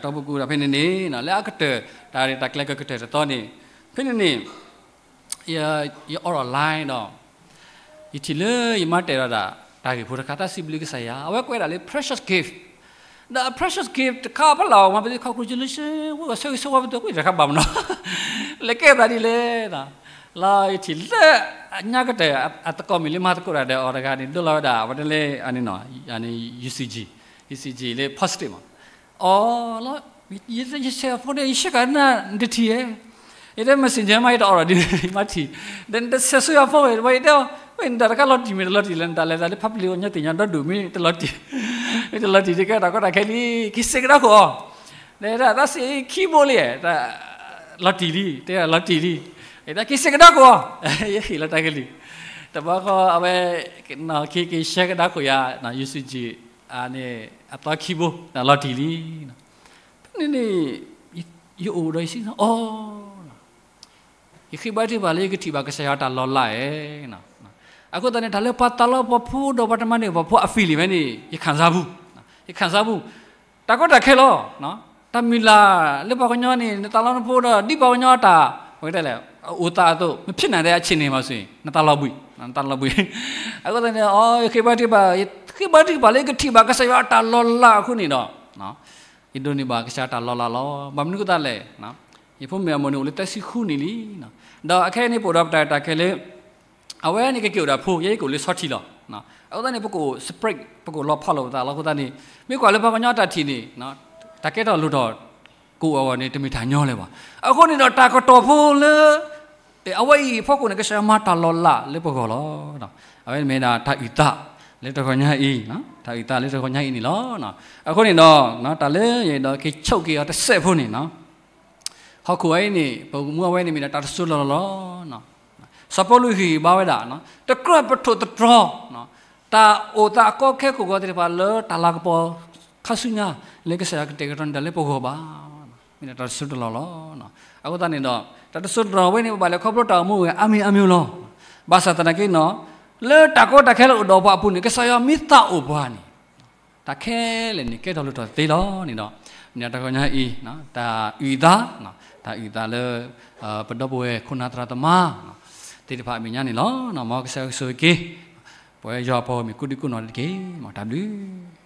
တီပကူဒီး ဖဲန့ၣ်န့ၣ် လၢအကတၢၢ် တၢ်ရဲၣ်တၢ်ကျဲၤကကတၢၢ်တသီန့ၣ် ဖဲန့ၣ်န့ၣ် ယအိးထီၣ် line ဒီး ယထံၣ်လၢယမါတဲာ်ဒီးဒၣ် တၢ်ဂ့ၢ်ဖိတခါ တၢ်စံးဘျုးကစၢ်ယွၤ အဝဲကွဲးဒၣ်လၢ precious gift ဒီး precious gift တခါဖဲလၢ် မၤပသ့ congratulation ဝဲဆၢဂ့ၤဆၢဝါပသ့ ဝဲတခါဘၣ်မနီၤ လဲၤကဲသးဒ်လဲၣ် လီၤယထံၣ်လၢ အညါကတၢၢ် အသကိးမံၤလၢမၤသကိးတၢ်ဒီးအီၤတဂၤန့ၣ် ဒိလီၤဝဲဒၣ် အဝဲန့ၣ်လၢ UCG, UCG လၢ Post မး အီၤလီၤ ယဆဲးအ phone န့ၣ် ယဆဲးကနၣ်တထံၣ်ဧဲ ယတဲ messenger မး ယတအိးထီၣ်ဒ် ယမၤထံၣ် ဒီးနတဆဲးဆူယ phone ဝဲ ယတဲ ဝဲနတၢ်တခါလီၤတံၢ်မ့ၢ်တလီၤတံၢ်လဲၣ် နတၢ်လဲၤသးလၢ public အီၤ ညါသ့ၣ်ညါဒီဒူၣ်မ့ၢ်တလီၤတံၢ် မ့ၢ်တလီၤတံၢ် တကဲတၢ်ကီတၢ်ခဲလံ က့ၤစဲးကဒါခိၣ်အီၤ တဲဒၣ်သးစ့ခံဘိလံ လီၤတံၢ်လံ တဲလီၤတံၢ်လံ ယတဲက့ၤစဲးကဒါခိၣ်အီၤ ယဟ့ၣ်လီၤတၢ်ကလုၢ် တဘျီဃီအဝဲ က့ၤက့ၤဆဲးကဒါခိၣ်ယၤ UCG န့ၣ် အသီခံဘိ လီၤတံၢ်လံ ဖဲန့ၣ်န့ၣ် ယအိၣ်ဒီးယစံး အီၤ ယဃ့ဘါထုကဖၣ်လၢယကထံၣ်ဘၣ်ကစၢ်ယွၤတၢ်လီၤလးဧါ အဃိသတးန့ၣ် တၢ်လၢပှၤသးလီပှၤဖိဒီးပှၤတမၤန့ၢ်ပှၤဖိအ feeling ဝဲန့ၣ် ယခံစားဘူး ယခံစားဘူး တၢ်ကီတၢ်ခဲလီၤ တၢ်မုၢ်လၢ်လၢပှၤကညီန့ၣ် နသးလီနဖိဒီး ဒ်ပှၤကညီတၢ် ပကတဲလဲၣ် အိၣ်သးအသိး မဖြစ်နိုင်တဲ့အခြေအနေမှာဆိုရင် နသးလီဘှံး နသးလီဘှံး အဃိသတးန့ၣ် အီၤ ယဃ့ဘါထုကဖၣ် ယဃ့ဘါထုကဖၣ်လၢယကထံၣ်ဘၣ်ကစၢ်ယွၤအတၢ်လီၤလးအဃိန့ၣ်ဒီး ယဒိးန့ၢ်ဘၣ်ကစၢ်တၢ်လီၤလးလီၤ. ဘၣ်မနုၤအဃိသတးလဲၣ်, ယဖိမုၣ်အမိၢ်န့ၣ်အိၣ်လၢသၢဆံဃုနံၣ်လံ. ဒီးအခဲအံၤန့ၣ် ပအိၣ်ဒီးပတၢ်ရဲၣ်တၢ်ကျဲၤလၢ အဝဲန့ၣ်ကက့ၤအိၣ်ဒီးဖိ, ယဲယကအိၣ်လၢဆီထံးလီၤ. အဃိသတးန့ၣ် ပကအိၣ် separate, ပကအိၣ်လီၤဖးလိာ်ပသးလီၤ. အဃိသတးန့ၣ် မ့ၢ်ကွၢ်လၢပှၤကညီတၢ်ထံၣ်န့ၣ် တၢ်ကဲထီၣ်လိၣ်ထီၣ် ကအိၣ်အဂီၢ်န့ၣ် တမ့ၢ်တၢ်ညီလၢၤဘၣ်. အဃိန့ၣ်ဒီးတၢ်ကတီၤဖိလၢ အဝဲအံၤအဖီခိၣ်န့ၣ် ကစၢ်ယွၤမၤတၢ်လီၤလးလၢပဂီၢ်လီၤ. အဝဲမ့ၢ်ဒၣ်တၢ်အုၣ်သးလၢတဂီၤညါအံၤ, တၢ်အုၣ်သးလၢတဂီၤညါအံၤန့ၣ်လီၤ. အဃိန့ၣ်ဒီး တၢ်လၢယအဲၣ်ဒိးက့ၤဆိးက့ၤအီၤတစဲးဖိန့ၣ် ဟီၣ်ခိၣ်ဝဲအံၤန့ၣ် ပမူအဝဲန့ၣ်မ့ၢ်ဒၣ်တၢ်တစိၢ်လီၤလီၤလီၤ. စီၤပီလူးဟ့ၣ်ဂံၢ်ဘါဝဲဒၣ် တကြၢးပထိၣ်သတြီၤ တၢ်အိၣ်သးအကီခဲကိးဂီၤသ့ၣ်တဖၣ်လၢတၢ်လၤကပီၤခါဆူညါ လၢကစၢ်ယွၤကတဲာ်ကတီၤန့ၢ်တၢ်လၢပဂီၢ်ဘၣ်. မ့ၢ်ဒၣ်တၢ်တစိၢ်တလီၢ်လီၤ. အဃိသတးန့ၣ်ဒီး တၢ်တစိၢ်တလီၢ်ဝဲန့ၣ် ပဘၣ်လဲၤခီဖျိတၢ်အိၣ်မူဝဲအါမံၤအါမံၤလီၤ. ဘၣ်ဆၣ်သနာ်က့နီၤ လၢတၢ်ကီတၢ်ခဲလၢအိၣ်ဒီးပှၤအပူၤန့ၣ် ကစၢ်ယွၤမ့ၢ်သးအိၣ်ပှၤန့ၣ် တၢ်ခဲလၢာ်န့ၣ် ကဲထီၣ်လိၣ်ထီၣ်သ့လီၤန့ၣ်ဒီး မ့ၢ်ဒၣ်တဂီၤညါအံၤ တၢ်အုၣ်သး တၢ်အုၣ်သးလၢ ပဒီပုၢ်ဝဲၢ်ခိၣ်နၢ်သရၣ်သမါ သ့ၣ်တဖၣ်အမဲာ်ညါန့ၣ်လီၤ. မ်ကစၢ်ယွၤကဆိၣ်ဂ့ၤက့ၤ ပဝဲယွၤအပှၤဂီၢ်မုၢ်ကိးဒံကိးနီၢ်တက့ၢ်. မ်တၢ်ဘျုး